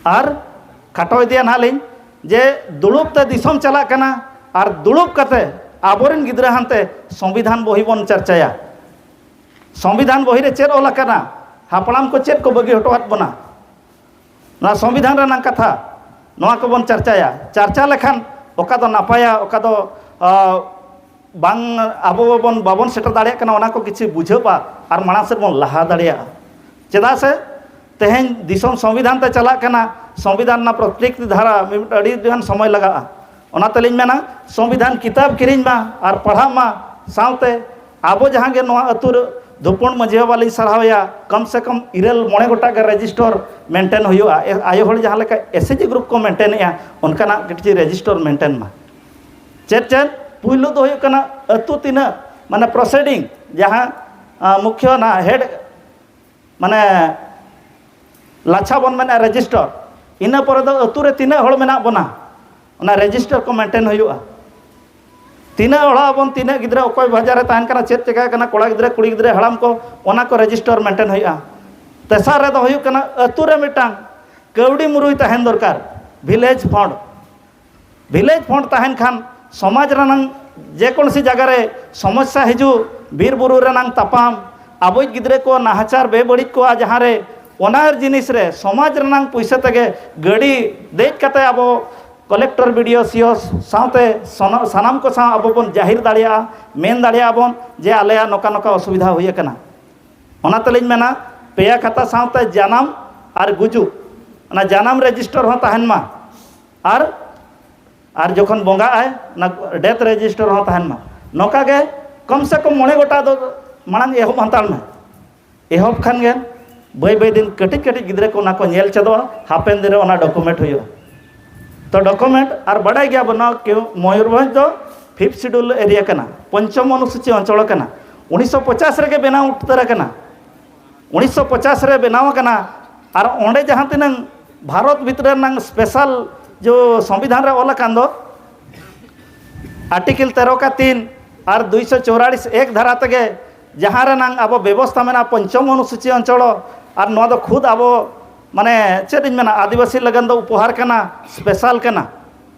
ᱟᱨ ᱠᱷᱟᱴᱚ ᱤᱫᱤᱭᱟ ᱱᱟᱦᱟᱜ ᱞᱤᱧ, ᱡᱮ ᱫᱩᱲᱩᱵ ᱛᱮ ᱫᱤᱥᱚᱢ ᱪᱟᱞᱟᱜ ᱠᱟᱱᱟ, ᱟᱨ ᱫᱩᱲᱩᱵ ᱠᱟᱛᱮ ᱟᱵᱚᱨᱮᱱ ᱜᱤᱫᱽᱨᱟᱹ ᱦᱟᱱᱛᱮ ᱥᱚᱝᱵᱤᱫᱷᱟᱱ ᱵᱚᱦᱤ ᱵᱚᱱ ᱪᱟᱨᱪᱟᱭᱟ᱾ ᱥᱚᱝᱵᱤᱫᱷᱟᱱ ᱵᱚᱦᱤ ᱨᱮ ᱪᱮᱫ ᱚᱞ ᱟᱠᱟᱱᱟ? ᱦᱟᱯᱲᱟᱢ ᱠᱚ ᱪᱮᱫ ᱠᱚ ᱵᱟᱹᱜᱤ ᱦᱚᱴᱚᱣᱟᱫ ᱵᱚᱱᱟ? ᱱᱚᱣᱟ ᱥᱚᱝᱵᱤᱫᱷᱟᱱ ᱨᱮᱱᱟᱜ ᱠᱟᱛᱷᱟ, ᱱᱚᱣᱟ ᱠᱚᱵᱚᱱ ᱪᱟᱨᱪᱟᱭᱟ᱾ ᱪᱟᱨᱪᱟ ᱞᱮᱠᱷᱟᱱ ᱚᱠᱟ ᱫᱚ ᱱᱟᱯᱟᱭᱟ, ᱚᱠᱟ ᱫᱚ, ᱟ, ᱵᱟᱝ, ᱟᱵᱚ ᱵᱚᱱ, ᱵᱟᱵᱚᱱ ᱥᱮᱴᱮᱨ ᱫᱟᱲᱮᱭᱟᱜ ᱠᱟᱱᱟ, ᱚᱱᱟ ᱠᱚ ᱠᱤᱪᱷᱩ ᱵᱩᱡᱷᱟᱹᱜᱼᱟ ᱟᱨ ᱢᱟᱲᱟᱝ ᱥᱮᱫ ᱵᱚᱱ ᱞᱟᱦᱟ ᱫᱟᱲᱮᱭᱟᱜᱼᱟ᱾ ᱪᱮᱫᱟᱜ ᱥᱮ ᱛᱮᱦᱮᱧ ᱫᱤᱥᱚᱢ ᱥᱚᱝᱵᱤᱫᱷᱟᱱ ᱛᱮ ᱪᱟᱞᱟᱜ ᱠᱟᱱᱟ, ᱥᱚᱝᱵᱤᱫᱷᱟᱱ ᱨᱮᱱᱟᱜ ᱯᱨᱚᱛᱮᱠᱴᱤ ᱫᱷᱟᱨᱟ ᱢᱤᱫ, ᱟᱹᱰᱤ ᱜᱟᱱ ᱥᱚᱢᱚᱭ ᱞᱟᱜᱟᱜᱼᱟ᱾ ᱚᱱᱟ ᱛᱮᱞᱤᱧ ᱢᱮᱱᱟ, ᱥᱚᱝᱵᱤᱫᱷᱟᱱ ᱠᱤᱛᱟᱹᱵ ᱠᱤᱨᱤᱧ ᱢᱟ ᱟᱨ ᱯᱟᱲᱦᱟᱜ ᱢᱟ, ᱥᱟᱶᱛᱮ ᱟᱵᱚ ᱡᱟᱦᱟᱸ ᱜᱮ ᱱᱚᱣᱟ ᱟᱹᱛᱩ ᱨᱮ ᱫᱷᱩᱯᱩᱱ ᱢᱟᱹᱡᱷᱤ ᱵᱟᱵᱟ ᱞᱤᱧ ᱥᱟᱨᱦᱟᱣᱮᱭᱟ, ᱠᱚᱢ ᱥᱮ ᱠᱚᱢ ᱤᱨᱟᱹᱞ ᱢᱚᱬᱮ ᱜᱚᱴᱟᱝ ᱜᱮ ᱨᱮᱡᱤᱥᱴᱚᱨ ᱢᱮᱱᱴᱮᱱ ᱦᱩᱭᱩᱜᱼᱟ᱾ ᱮ-, ᱟᱭᱳ ᱦᱚᱲ ᱡᱟᱦᱟᱸ ᱞᱮᱠᱟ ᱮᱥ ᱮᱭᱤᱪ ᱡᱤ ᱜᱨᱩᱯ ᱠᱚ ᱢᱮᱱᱴᱮᱱᱮᱜᱼᱟ, ᱚᱱᱠᱟᱱᱟᱜ ᱠᱤᱪᱷᱩ ᱨᱮᱡᱤᱥᱴᱚᱨ ᱢᱮᱱᱴᱮᱱ ᱢᱟ᱾ ᱪᱮᱫ ᱪᱮᱫ? ᱯᱩᱭᱞᱩ ᱫᱚ ᱦᱩᱭᱩᱜ ᱠᱟᱱᱟ ᱟᱹᱛᱩ ᱛᱤᱱᱟᱹᱜ, ᱢᱟᱱᱮ ᱯᱨᱚᱥᱤᱰᱤᱝ, ᱡᱟᱦᱟᱸ, ᱟ, ᱢᱩᱠᱷᱭᱚ ᱱᱟ ᱦᱮᱰ, ᱢᱟᱱᱮ ᱞᱟᱪᱷᱟ ᱵᱚᱱ ᱢᱮᱱᱟ ᱨᱮᱡᱤᱥᱴᱚᱨ᱾ ᱤᱱᱟᱹ ᱯᱚᱨᱮ ᱫᱚ ᱟᱹᱛᱩ ᱨᱮ ᱛᱤᱱᱟᱹᱜ ᱦᱚᱲ ᱢᱮᱱᱟᱜ ᱵᱚᱱᱟ, ᱚᱱᱟ ᱨᱮᱡᱤᱥᱴᱟᱨ ᱠᱚ ᱢᱮᱱᱴᱮᱱ ᱦᱩᱭᱩᱜᱼᱟ᱾ ᱛᱤᱱᱟᱹᱜ ᱚᱲᱟᱜ ᱟᱵᱚᱱ, ᱛᱤᱱᱟᱹᱜ ᱜᱤᱫᱽᱨᱟᱹ, ᱚᱠᱚᱭ ᱵᱟᱡᱟᱨ ᱨᱮ ᱛᱟᱦᱮᱱ ᱠᱟᱱᱟ, ᱪᱮᱫ ᱪᱮᱠᱟ ᱠᱟᱱᱟ, ᱠᱚᱲᱟ ᱜᱤᱫᱽᱨᱟᱹ, ᱠᱩᱲᱤ ᱜᱤᱫᱽᱨᱟᱹ, ᱦᱟᱲᱟᱢ ᱠᱚ, ᱚᱱᱟ ᱠᱚ ᱨᱮᱡᱤᱥᱴᱟᱨ ᱢᱮᱱᱴᱮᱱ ᱦᱩᱭᱩᱜᱼᱟ᱾ ᱛᱮᱥᱟᱨ ᱨᱮᱫᱚ ᱦᱩᱭᱩᱜ ᱠᱟᱱᱟ ᱟᱹᱛᱩ ᱨᱮ ᱢᱤᱫᱴᱟᱝ ᱠᱟᱹᱣᱰᱤ ᱢᱩᱨᱟᱹᱭ ᱛᱟᱦᱮᱱ ᱫᱚᱨᱠᱟᱨ, ᱵᱷᱤᱞᱮᱡᱽ ᱯᱷᱚᱸᱰ᱾ ᱵᱷᱤᱞᱮᱡᱽ ᱯᱷᱚᱸᱰ ᱛᱟᱦᱮᱱ ᱠᱷᱟᱱ ᱥᱚᱢᱟᱡᱽ ᱨᱮᱱᱟᱝ ᱡᱮᱠᱳᱱᱳᱥᱤ ᱡᱟᱭᱜᱟ ᱨᱮ ᱥᱚᱢᱚᱥᱥᱟ ᱦᱤᱡᱩᱜ, ᱵᱤᱨ ᱵᱩᱨᱩ ᱨᱮᱱᱟᱝ ᱛᱟᱯᱟᱢ, ᱟᱵᱚᱭᱤᱡ ᱜᱤᱫᱽᱨᱟᱹ ᱠᱚ ᱱᱟᱦᱟᱪᱟᱨ ᱵᱮᱵᱟᱹᱲᱤᱡ ᱠᱚᱣᱟ ᱡᱟᱦᱟᱸ ᱨᱮ, ᱚᱱᱟ ᱡᱤᱱᱤᱥ ᱨᱮ ᱥᱚᱢᱟᱡᱽ ᱨᱮᱱᱟᱝ ᱯᱩᱭᱥᱟᱹ ᱛᱮᱜᱮ ᱜᱟᱹᱰᱤ ᱫᱮᱡ ᱠᱟᱛᱮ ᱟᱵᱚ ᱠᱚᱞᱮᱠᱴᱚᱨ, ᱵᱤ ᱰᱤ ᱳ, ᱥᱤ ᱳ ᱥᱟᱶᱛᱮ ᱥᱚᱱᱚ-, ᱥᱟᱱᱟᱢ ᱠᱚ ᱥᱟᱶ ᱟᱵᱚ ᱵᱚᱱ ᱡᱟᱹᱦᱤᱨ ᱫᱟᱲᱮᱭᱟᱜᱼᱟ, ᱢᱮᱱ ᱫᱟᱲᱮᱭᱟᱜᱼᱟ ᱵᱚᱱ ᱡᱮ ᱟᱞᱮᱭᱟᱜ ᱱᱚᱝᱠᱟ ᱱᱚᱝᱠᱟ ᱚᱥᱩᱵᱤᱫᱷᱟ ᱦᱩᱭ ᱟᱠᱟᱱᱟ᱾ ᱚᱱᱟ ᱛᱮᱞᱤᱧ ᱢᱮᱱᱟ, ᱯᱮᱭᱟ ᱠᱟᱛᱷᱟ ᱥᱟᱶᱛᱮ ᱡᱟᱱᱟᱢ ᱟᱨ ᱜᱩᱡᱩᱜ, ᱚᱱᱟ ᱡᱟᱱᱟᱢ ᱨᱮᱡᱤᱥᱴᱟᱨ ᱦᱚᱸ ᱛᱟᱦᱮᱱ ᱢᱟ, ᱟᱨ, ᱟᱨ ᱡᱚᱠᱷᱚᱱ ᱵᱚᱸᱜᱟᱜ ᱟᱭ, ᱚᱱᱟ ᱰᱮᱛᱷ ᱨᱮᱡᱤᱥᱴᱟᱨ ᱦᱚᱸ ᱛᱟᱦᱮᱱ ᱢᱟ᱾ ᱱᱚᱝᱠᱟ ᱜᱮ ᱠᱚᱢ ᱥᱮ ᱠᱚᱢ ᱢᱚᱬᱮ ᱜᱚᱴᱟᱝ ᱫᱚ ᱢᱟᱲᱟᱝ ᱮᱦᱚᱵ ᱦᱟᱛᱟᱲ ᱢᱮ᱾ ᱮᱦᱚᱵ ᱠᱷᱟᱱ ᱜᱮ ᱵᱟᱹᱭ ᱵᱟᱹᱭ ᱫᱤᱱ ᱠᱟᱹᱴᱤᱡ ᱠᱟᱹᱴᱤᱡ ᱜᱤᱫᱽᱨᱟᱹ ᱠᱚ ᱚᱱᱟ ᱠᱚ ᱧᱮᱞ ᱪᱮᱫᱚᱜᱼᱟ, ᱦᱟᱯᱮᱱ ᱫᱤᱱ ᱨᱮ ᱚᱱᱟ ᱰᱚᱠᱩᱢᱮᱱᱴ ᱦᱩᱭᱩᱜᱼᱟ᱾ ᱛᱚ ᱰᱚᱠᱩᱢᱮᱱᱴ ᱟᱨ ᱵᱟᱰᱟᱭ ᱜᱮᱭᱟ ᱵᱚᱱ ᱱᱚᱣᱟ ᱠᱮᱣ-, ᱢᱚᱭᱩᱨᱵᱷᱚᱸᱡᱽ ᱫᱚ ᱯᱷᱤᱯᱛᱷ ᱥᱤᱰᱩᱞ ᱮᱨᱤᱭᱟ ᱠᱟᱱᱟ, ᱯᱚᱧᱪᱚᱢ ᱚᱱᱩᱥᱩᱪᱤ ᱚᱧᱪᱚᱞ ᱠᱟᱱᱟ, ᱩᱱᱤᱥᱥᱚ ᱯᱚᱪᱟᱥ ᱨᱮᱜᱮ ᱵᱮᱱᱟᱣ ᱩᱛᱟᱹᱨ ᱟᱠᱟᱱᱟ᱾ ᱩᱱᱤᱥᱥᱚ ᱯᱚᱪᱟᱥ ᱨᱮ ᱵᱮᱱᱟᱣ ᱟᱠᱟᱱᱟ᱾ ᱟᱨ ᱚᱸᱰᱮ ᱡᱟᱦᱟᱸ ᱛᱤᱱᱟᱹᱝ ᱵᱷᱟᱨᱚᱛ ᱵᱷᱤᱛᱨᱤ ᱨᱮᱱᱟᱝ ᱥᱯᱮᱥᱟᱞ ᱡᱚ ᱥᱚᱝᱵᱤᱫᱷᱟᱱ ᱨᱮ ᱚᱞ ᱟᱠᱟᱱ ᱫᱚ ᱟᱨᱴᱤᱠᱮᱞ ᱛᱮᱨᱚ ᱠᱟ ᱛᱤᱱ ᱟᱨ ᱫᱩᱭᱥᱚ ᱪᱚᱣᱨᱟᱞᱤᱥ ᱮᱠ ᱫᱷᱟᱨᱟ ᱛᱮᱜᱮ ᱡᱟᱦᱟᱸ ᱨᱮᱱᱟᱝ ᱟᱵᱚ ᱵᱮᱵᱚᱥᱛᱷᱟ ᱢᱮᱱᱟᱜᱼᱟ ᱯᱚᱧᱪᱚᱢ ᱚᱱᱩᱥᱩᱪᱤ ᱚᱧᱪᱚᱞ᱾ ᱟᱨ ᱱᱚᱣᱟ ᱫᱚ ᱠᱷᱩᱫ ᱟᱵᱚ ᱢᱟᱱᱮ ᱪᱮᱫ ᱤᱧ ᱢᱮᱱᱟ, ᱟᱹᱫᱤᱵᱟᱹᱥᱤ ᱞᱟᱹᱜᱤᱫ ᱫᱚ ᱩᱯᱚᱦᱟᱨ ᱠᱟᱱᱟ, ᱥᱯᱮᱥᱟᱞ ᱠᱟᱱᱟ᱾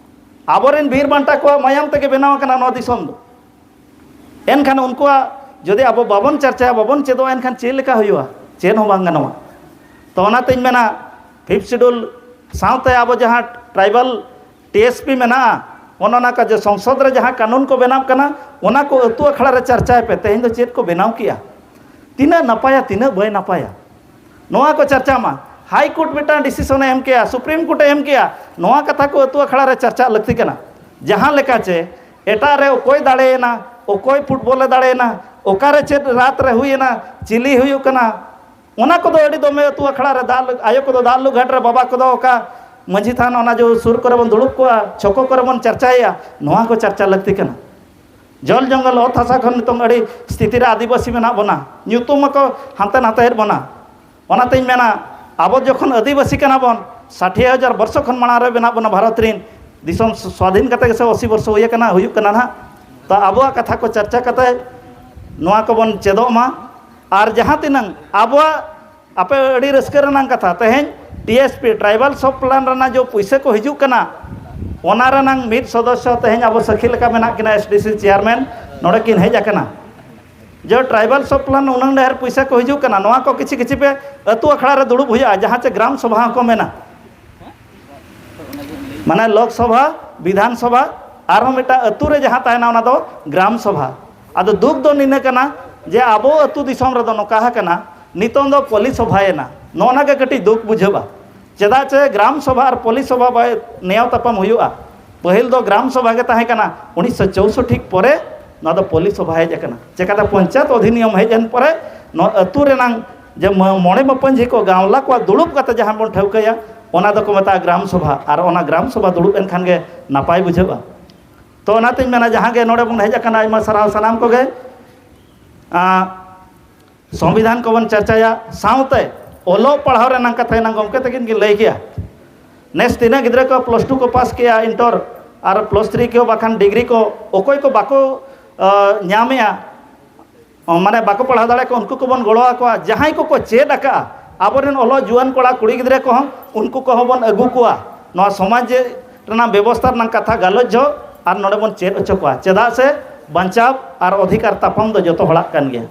ᱟᱵᱚᱨᱮᱱ ᱵᱤᱨ ᱵᱟᱱᱴᱟ ᱠᱚᱣᱟᱜ ᱢᱟᱭᱟᱢ ᱛᱮᱜᱮ ᱵᱮᱱᱟᱣ ᱟᱠᱟᱱᱟ ᱱᱚᱣᱟ ᱫᱤᱥᱚᱢ ᱫᱚ᱾ ᱮᱱᱠᱷᱟᱱ ᱩᱱᱠᱩᱣᱟᱜ ᱡᱩᱫᱤ ᱟᱵᱚ ᱵᱟᱵᱚᱱ ᱪᱟᱨᱪᱟᱭᱟ, ᱵᱟᱵᱚᱱ ᱪᱮᱫᱚᱜᱼᱟ, ᱮᱱᱠᱷᱟᱱ ᱪᱮᱫ ᱞᱮᱠᱟ ᱦᱩᱭᱩᱜᱼᱟ? ᱪᱮᱫ ᱦᱚᱸ ᱵᱟᱝ ᱜᱟᱱᱚᱜᱼᱟ᱾ ᱛᱚ ᱚᱱᱟᱛᱤᱧ ᱢᱮᱱᱟ, ᱯᱷᱤᱯᱛᱷ ᱥᱤᱰᱩᱞ ᱥᱟᱶᱛᱮ ᱟᱵᱚ ᱡᱟᱦᱟᱸ ᱴᱨᱟᱭᱵᱟᱞ ᱴᱤ ᱮᱥ ᱯᱤ ᱢᱮᱱᱟᱜᱼᱟ, ᱚᱱ ᱚᱱᱟ ᱠᱚ ᱡᱮ ᱥᱚᱝᱥᱚᱫ ᱨᱮ ᱡᱟᱦᱟᱸ ᱠᱟᱹᱱᱩᱱ ᱠᱚ ᱵᱮᱱᱟᱣ ᱠᱟᱱᱟ, ᱚᱱᱟ ᱠᱚ ᱟᱹᱛᱩ ᱟᱠᱷᱲᱟ ᱨᱮ ᱪᱟᱨᱪᱟᱭ ᱯᱮ᱾ ᱛᱮᱦᱮᱧ ᱫᱚ ᱪᱮᱫ ᱠᱚ ᱵᱮᱱᱟᱣ ᱠᱮᱜᱼᱟ, ᱛᱤᱱᱟᱹᱜ ᱱᱟᱯᱟᱭᱟ, ᱛᱤᱱᱟᱹᱜ ᱵᱟᱭ ᱱᱟᱯᱟᱭᱟ, ᱱᱚᱣᱟ ᱠᱚ ᱪᱟᱨᱪᱟ ᱢᱟ᱾ ᱦᱟᱭ ᱠᱳᱨᱴ ᱢᱤᱫᱴᱟᱝ ᱰᱤᱥᱤᱥᱚᱱᱮ ᱮᱢ ᱠᱮᱜᱼᱟ, ᱥᱩᱯᱨᱤᱢ ᱠᱳᱨᱴᱮ ᱮᱢ ᱠᱮᱜᱼᱟ, ᱱᱚᱣᱟ ᱠᱟᱛᱷᱟ ᱠᱚ ᱟᱹᱛᱩ ᱟᱠᱷᱲᱟ ᱨᱮ ᱪᱟᱨᱪᱟ ᱞᱟᱹᱠᱛᱤ ᱠᱟᱱᱟ᱾ ᱡᱟᱦᱟᱸ ᱞᱮᱠᱟ ᱪᱮ ᱮᱴᱟᱜ ᱨᱮ ᱚᱠᱚᱭ ᱫᱟᱲᱮᱭᱮᱱᱟ, ᱚᱠᱚᱭ ᱯᱷᱩᱴᱵᱚᱞᱮ ᱫᱟᱲᱮᱭᱮᱱᱟ, ᱚᱠᱟᱨᱮ ᱪᱮᱫ ᱨᱟᱛ ᱨᱮ ᱦᱩᱭᱮᱱᱟ, ᱪᱤᱞᱤ ᱦᱩᱭᱩᱜ ᱠᱟᱱᱟ, ᱚᱱᱟ ᱠᱚᱫᱚ ᱟᱹᱰᱤ ᱫᱚᱢᱮ ᱟᱹᱛᱩ ᱟᱠᱷᱲᱟ ᱨᱮ ᱫᱟᱜ ᱞᱩ-, ᱟᱭᱳ ᱠᱚᱫᱚ ᱫᱟᱜ ᱞᱩ ᱜᱷᱟᱴ ᱨᱮ, ᱵᱟᱵᱟ ᱠᱚᱫᱚ ᱚᱠᱟ ᱢᱟᱹᱡᱷᱤ ᱛᱷᱟᱱ ᱚᱱᱟ ᱡᱚ ᱥᱩᱨ ᱠᱚᱨᱮ ᱵᱚᱱ ᱫᱩᱲᱩᱵ ᱠᱚᱜᱼᱟ, ᱪᱷᱚᱠᱚ ᱠᱚᱨᱮ ᱵᱚᱱ ᱪᱟᱨᱪᱟᱭᱮᱜᱼᱟ, ᱱᱚᱣᱟ ᱠᱚ ᱪᱟᱨᱪᱟ ᱞᱟᱹᱠᱛᱤ ᱠᱟᱱᱟ᱾ ᱡᱚᱞ ᱡᱚᱝᱜᱚᱞ ᱚᱛ ᱦᱟᱥᱟ ᱠᱷᱚᱱ ᱱᱤᱛᱚᱝ ᱟᱹᱰᱤ ᱥᱛᱷᱤᱛᱤ ᱨᱮ ᱟᱹᱫᱤᱵᱟᱹᱥᱤ ᱢᱮᱱᱟᱜ ᱵᱚᱱᱟ, ᱧᱩᱛᱩᱢ ᱢᱟᱠᱚ ᱦᱟᱱᱛᱮ ᱱᱟᱛᱮᱭᱮᱫ ᱵᱚᱱᱟ᱾ ᱚᱱᱟᱛᱤᱧ ᱢᱮᱱᱟ, ᱟᱵᱚ ᱡᱚᱠᱷᱚᱱ ᱟᱹᱫᱤᱵᱟᱹᱥᱤ ᱠᱟᱱᱟ ᱵᱚᱱ, ᱥᱟᱴᱷᱤ ᱦᱟᱡᱟᱨ ᱵᱚᱨᱥᱚ ᱠᱷᱚᱱ ᱢᱟᱲᱟᱝ ᱨᱮ ᱢᱮᱱᱟᱜ ᱵᱚᱱᱟ, ᱵᱷᱟᱨᱚᱛ ᱨᱤᱱ ᱫᱤᱥᱚᱢ ᱥᱟᱫᱷᱤᱱ ᱠᱟᱛᱮ ᱜᱮ ᱥᱮ ᱟᱥᱤ ᱵᱚᱨᱥᱚ ᱦᱩᱭ ᱟᱠᱟᱱᱟ, ᱦᱩᱭᱩᱜ ᱠᱟᱱᱟ ᱱᱟᱦᱟᱜ᱾ ᱛᱚ ᱟᱵᱚᱣᱟᱜ ᱠᱟᱛᱷᱟ ᱠᱚ ᱪᱟᱨᱪᱟ ᱠᱟᱛᱮ ᱱᱚᱣᱟ ᱠᱚᱵᱚᱱ ᱪᱮᱫᱚᱜ ᱢᱟ᱾ ᱟᱨ ᱡᱟᱦᱟᱸ ᱛᱤᱱᱟᱹᱝ ᱟᱵᱚᱣᱟᱜ, ᱟᱯᱮ ᱟᱹᱰᱤ ᱨᱟᱹᱥᱠᱟᱹ ᱨᱮᱱᱟᱜ ᱠᱟᱛᱷᱟ, ᱛᱮᱦᱮᱧ ᱴᱤ ᱮᱥ ᱯᱤ, ᱴᱨᱟᱭᱵᱟᱞ ᱥᱟᱵ ᱯᱞᱟᱱ ᱨᱮᱱᱟᱜ ᱡᱚ ᱯᱩᱭᱥᱟᱹ ᱠᱚ ᱦᱤᱡᱩᱜ ᱠᱟᱱᱟ, ᱚᱱᱟ ᱨᱮᱱᱟᱝ ᱢᱤᱫ ᱥᱚᱫᱚᱥᱥᱚ ᱛᱮᱦᱮᱧ ᱟᱵᱚ ᱥᱟᱹᱠᱷᱤ ᱞᱮᱠᱟ ᱢᱮᱱᱟᱜ ᱠᱤᱱᱟ, ᱮᱥ ᱰᱤ ᱥᱤ ᱪᱮᱭᱟᱨᱢᱮᱱ ᱱᱚᱰᱮ ᱠᱤᱱ ᱦᱮᱡ ᱟᱠᱟᱱᱟ᱾ ᱡᱮ ᱴᱨᱟᱭᱵᱟᱞ ᱥᱟᱵ ᱯᱞᱟᱱ ᱩᱱᱟᱹᱝ ᱰᱷᱮᱨ ᱯᱩᱭᱥᱟᱹ ᱠᱚ ᱦᱤᱡᱩᱜ ᱠᱟᱱᱟ, ᱱᱚᱣᱟ ᱠᱚ ᱠᱤᱪᱷᱤ ᱠᱤᱪᱷᱤ ᱯᱮ ᱟᱹᱛᱩ ᱟᱠᱷᱲᱟ ᱨᱮ ᱫᱩᱲᱩᱵ ᱦᱩᱭᱩᱜᱼᱟ, ᱡᱟᱦᱟᱸ ᱪᱮ ᱜᱨᱟᱢ ᱥᱚᱵᱷᱟ ᱦᱚᱸᱠᱚ ᱢᱮᱱᱟ, ᱢᱟᱱᱮ ᱞᱳᱠ ᱥᱚᱵᱷᱟ, ᱵᱤᱫᱷᱟᱱ ᱥᱚᱵᱷᱟ, ᱟᱨᱦᱚᱸ ᱢᱤᱫᱴᱟᱝ ᱟᱹᱛᱩ ᱨᱮ ᱡᱟᱦᱟᱸ ᱛᱟᱦᱮᱱᱟ ᱚᱱᱟ ᱫᱚ ᱜᱨᱟᱢ ᱥᱚᱵᱷᱟ᱾ ᱟᱫᱚ ᱫᱩᱠ ᱫᱚ ᱱᱤᱱᱟᱹ ᱠᱟᱱᱟ ᱡᱮ ᱟᱵᱚ ᱟᱹᱛᱩ ᱫᱤᱥᱚᱢ ᱨᱮᱫᱚ ᱱᱚᱝᱠᱟ ᱟᱠᱟᱱᱟ, ᱱᱤᱛᱚᱝ ᱫᱚ ᱯᱚᱞᱤ ᱥᱚᱵᱷᱟᱭᱮᱱᱟ, ᱱᱚᱜᱼᱚ ᱱᱟ ᱜᱮ ᱠᱟᱹᱴᱤᱡ ᱫᱩᱠ ᱵᱩᱡᱷᱟᱹᱜᱼᱟ᱾ ᱪᱮᱫᱟᱜ ᱪᱮ ᱜᱨᱟᱢ ᱥᱚᱵᱷᱟ ᱟᱨ ᱯᱚᱞᱤ ᱥᱚᱵᱷᱟ ᱵᱟᱭ ᱱᱮᱭᱟᱣ ᱛᱟᱯᱟᱢ ᱦᱩᱭᱩᱜᱼᱟ᱾ ᱯᱟᱹᱦᱤᱞ ᱫᱚ ᱜᱨᱟᱢ ᱥᱚᱵᱷᱟ ᱜᱮ ᱛᱟᱦᱮᱸ ᱠᱟᱱᱟ, ᱩᱱᱤᱥᱥᱚ ᱪᱳᱥᱚᱴᱴᱤ ᱯᱚᱨᱮ ᱱᱚᱣᱟ ᱫᱚ ᱯᱚᱞᱤ ᱥᱚᱵᱷᱟ ᱦᱮᱡ ᱟᱠᱟᱱᱟ᱾ ᱪᱮᱠᱟᱛᱮ ᱯᱚᱧᱪᱟᱭᱮᱛ ᱚᱫᱷᱤᱱᱤᱭᱚᱢ ᱦᱮᱡ ᱮᱱ ᱯᱚᱨᱮ ᱱᱚᱣᱟ ᱟᱹᱛᱩ ᱨᱮᱱᱟᱝ ᱡᱮ ᱢᱚ- ᱢᱚᱬᱮ ᱢᱟᱹᱯᱟᱹᱧᱡᱷᱤ ᱠᱚ ᱜᱟᱶᱞᱟ ᱠᱚᱣᱟᱜ ᱫᱩᱲᱩᱵ ᱠᱟᱛᱮ ᱡᱟᱦᱟᱸ ᱵᱚᱱ ᱴᱷᱟᱹᱣᱠᱟᱹᱭᱟ, ᱚᱱᱟ ᱫᱚᱠᱚ ᱢᱮᱛᱟᱜᱼᱟ ᱜᱨᱟᱢ ᱥᱚᱵᱷᱟ᱾ ᱟᱨ ᱚᱱᱟ ᱜᱨᱟᱢ ᱥᱚᱵᱷᱟ ᱫᱩᱲᱩᱵ ᱮᱱᱠᱷᱟᱱ ᱜᱮ ᱱᱟᱯᱟᱭ ᱵᱩᱡᱷᱟᱹᱜᱼᱟ᱾ ᱛᱚ ᱚᱱᱟᱛᱤᱧ ᱢᱮᱱᱟ, ᱡᱟᱦᱟᱸ ᱜᱮ ᱱᱚᱰᱮ ᱵᱚᱱ ᱦᱮᱡ ᱟᱠᱟᱱᱟ, ᱟᱭᱢᱟ ᱥᱟᱨᱦᱟᱣ ᱥᱟᱱᱟᱢ ᱠᱚᱜᱮ᱾ ᱟᱸ, ᱥᱚᱝᱵᱤᱫᱷᱟᱱ ᱠᱚᱵᱚᱱ ᱪᱟᱨᱪᱟᱭᱟ, ᱥᱟᱶᱛᱮ ᱚᱞᱚᱜ ᱯᱟᱲᱦᱟᱣ ᱨᱮᱱᱟᱜ ᱠᱟᱛᱷᱟ ᱮᱱᱟᱝ ᱜᱚᱢᱠᱮ ᱛᱟᱹᱠᱤᱱ ᱠᱤᱱ ᱞᱟᱹᱭ ᱠᱮᱭᱟ᱾ ᱱᱮᱥ ᱛᱤᱱᱟᱹᱜ ᱜᱤᱫᱽᱨᱟᱹ ᱠᱚ ᱯᱞᱟᱥ ᱴᱩ ᱠᱚ ᱯᱟᱥ ᱠᱮᱭᱟ, ᱤᱱᱴᱚᱨ ᱟᱨ ᱯᱞᱟᱥ ᱛᱷᱨᱤ ᱠᱚ ᱵᱟᱠᱷᱟᱱ ᱰᱤᱜᱽᱨᱤ ᱠᱚ, ᱚᱠᱚᱭ ᱠᱚ ᱵᱟᱠᱚ, ᱟᱸ, ᱧᱟᱢᱮᱜᱼᱟ, ᱢᱟᱱᱮ ᱵᱟᱠᱚ ᱯᱟᱲᱦᱟᱣ ᱫᱟᱲᱮᱭᱟᱜ ᱠᱚ, ᱩᱱᱠᱩ ᱠᱚᱵᱚᱱ ᱜᱚᱲᱚ ᱟᱠᱚᱣᱟ᱾ ᱡᱟᱦᱟᱸᱭ ᱠᱚᱠᱚ ᱪᱮᱫ ᱟᱠᱟᱫᱼᱟ, ᱟᱵᱚᱨᱮᱱ ᱚᱞᱚᱜ ᱡᱩᱣᱟᱹᱱ ᱠᱚᱲᱟ ᱠᱩᱲᱤ ᱜᱤᱫᱽᱨᱟᱹ ᱠᱚᱦᱚᱸ, ᱩᱱᱠᱩ ᱠᱚᱦᱚᱸ ᱵᱚᱱ ᱟᱹᱜᱩ ᱠᱚᱣᱟ᱾ ᱱᱚᱣᱟ ᱥᱚᱢᱟᱡᱽ ᱨᱮᱱᱟᱜ ᱵᱮᱵᱚᱥᱛᱷᱟ ᱨᱮᱱᱟᱜ ᱠᱟᱛᱷᱟ ᱜᱟᱞᱚᱪ ᱡᱚᱦᱚᱜ ᱟᱨ ᱱᱚᱰᱮ ᱵᱚᱱ ᱪᱮᱫ ᱦᱚᱪᱚ ᱠᱚᱣᱟ᱾ ᱪᱮᱫᱟᱜ ᱥᱮ ᱵᱟᱧᱪᱟᱣ ᱟᱨ ᱚᱫᱷᱤᱠᱟᱨ ᱛᱟᱯᱟᱢ ᱫᱚ ᱡᱚᱛᱚ ᱦᱚᱲᱟᱜ ᱠᱟᱱ ᱜᱮᱭᱟ᱾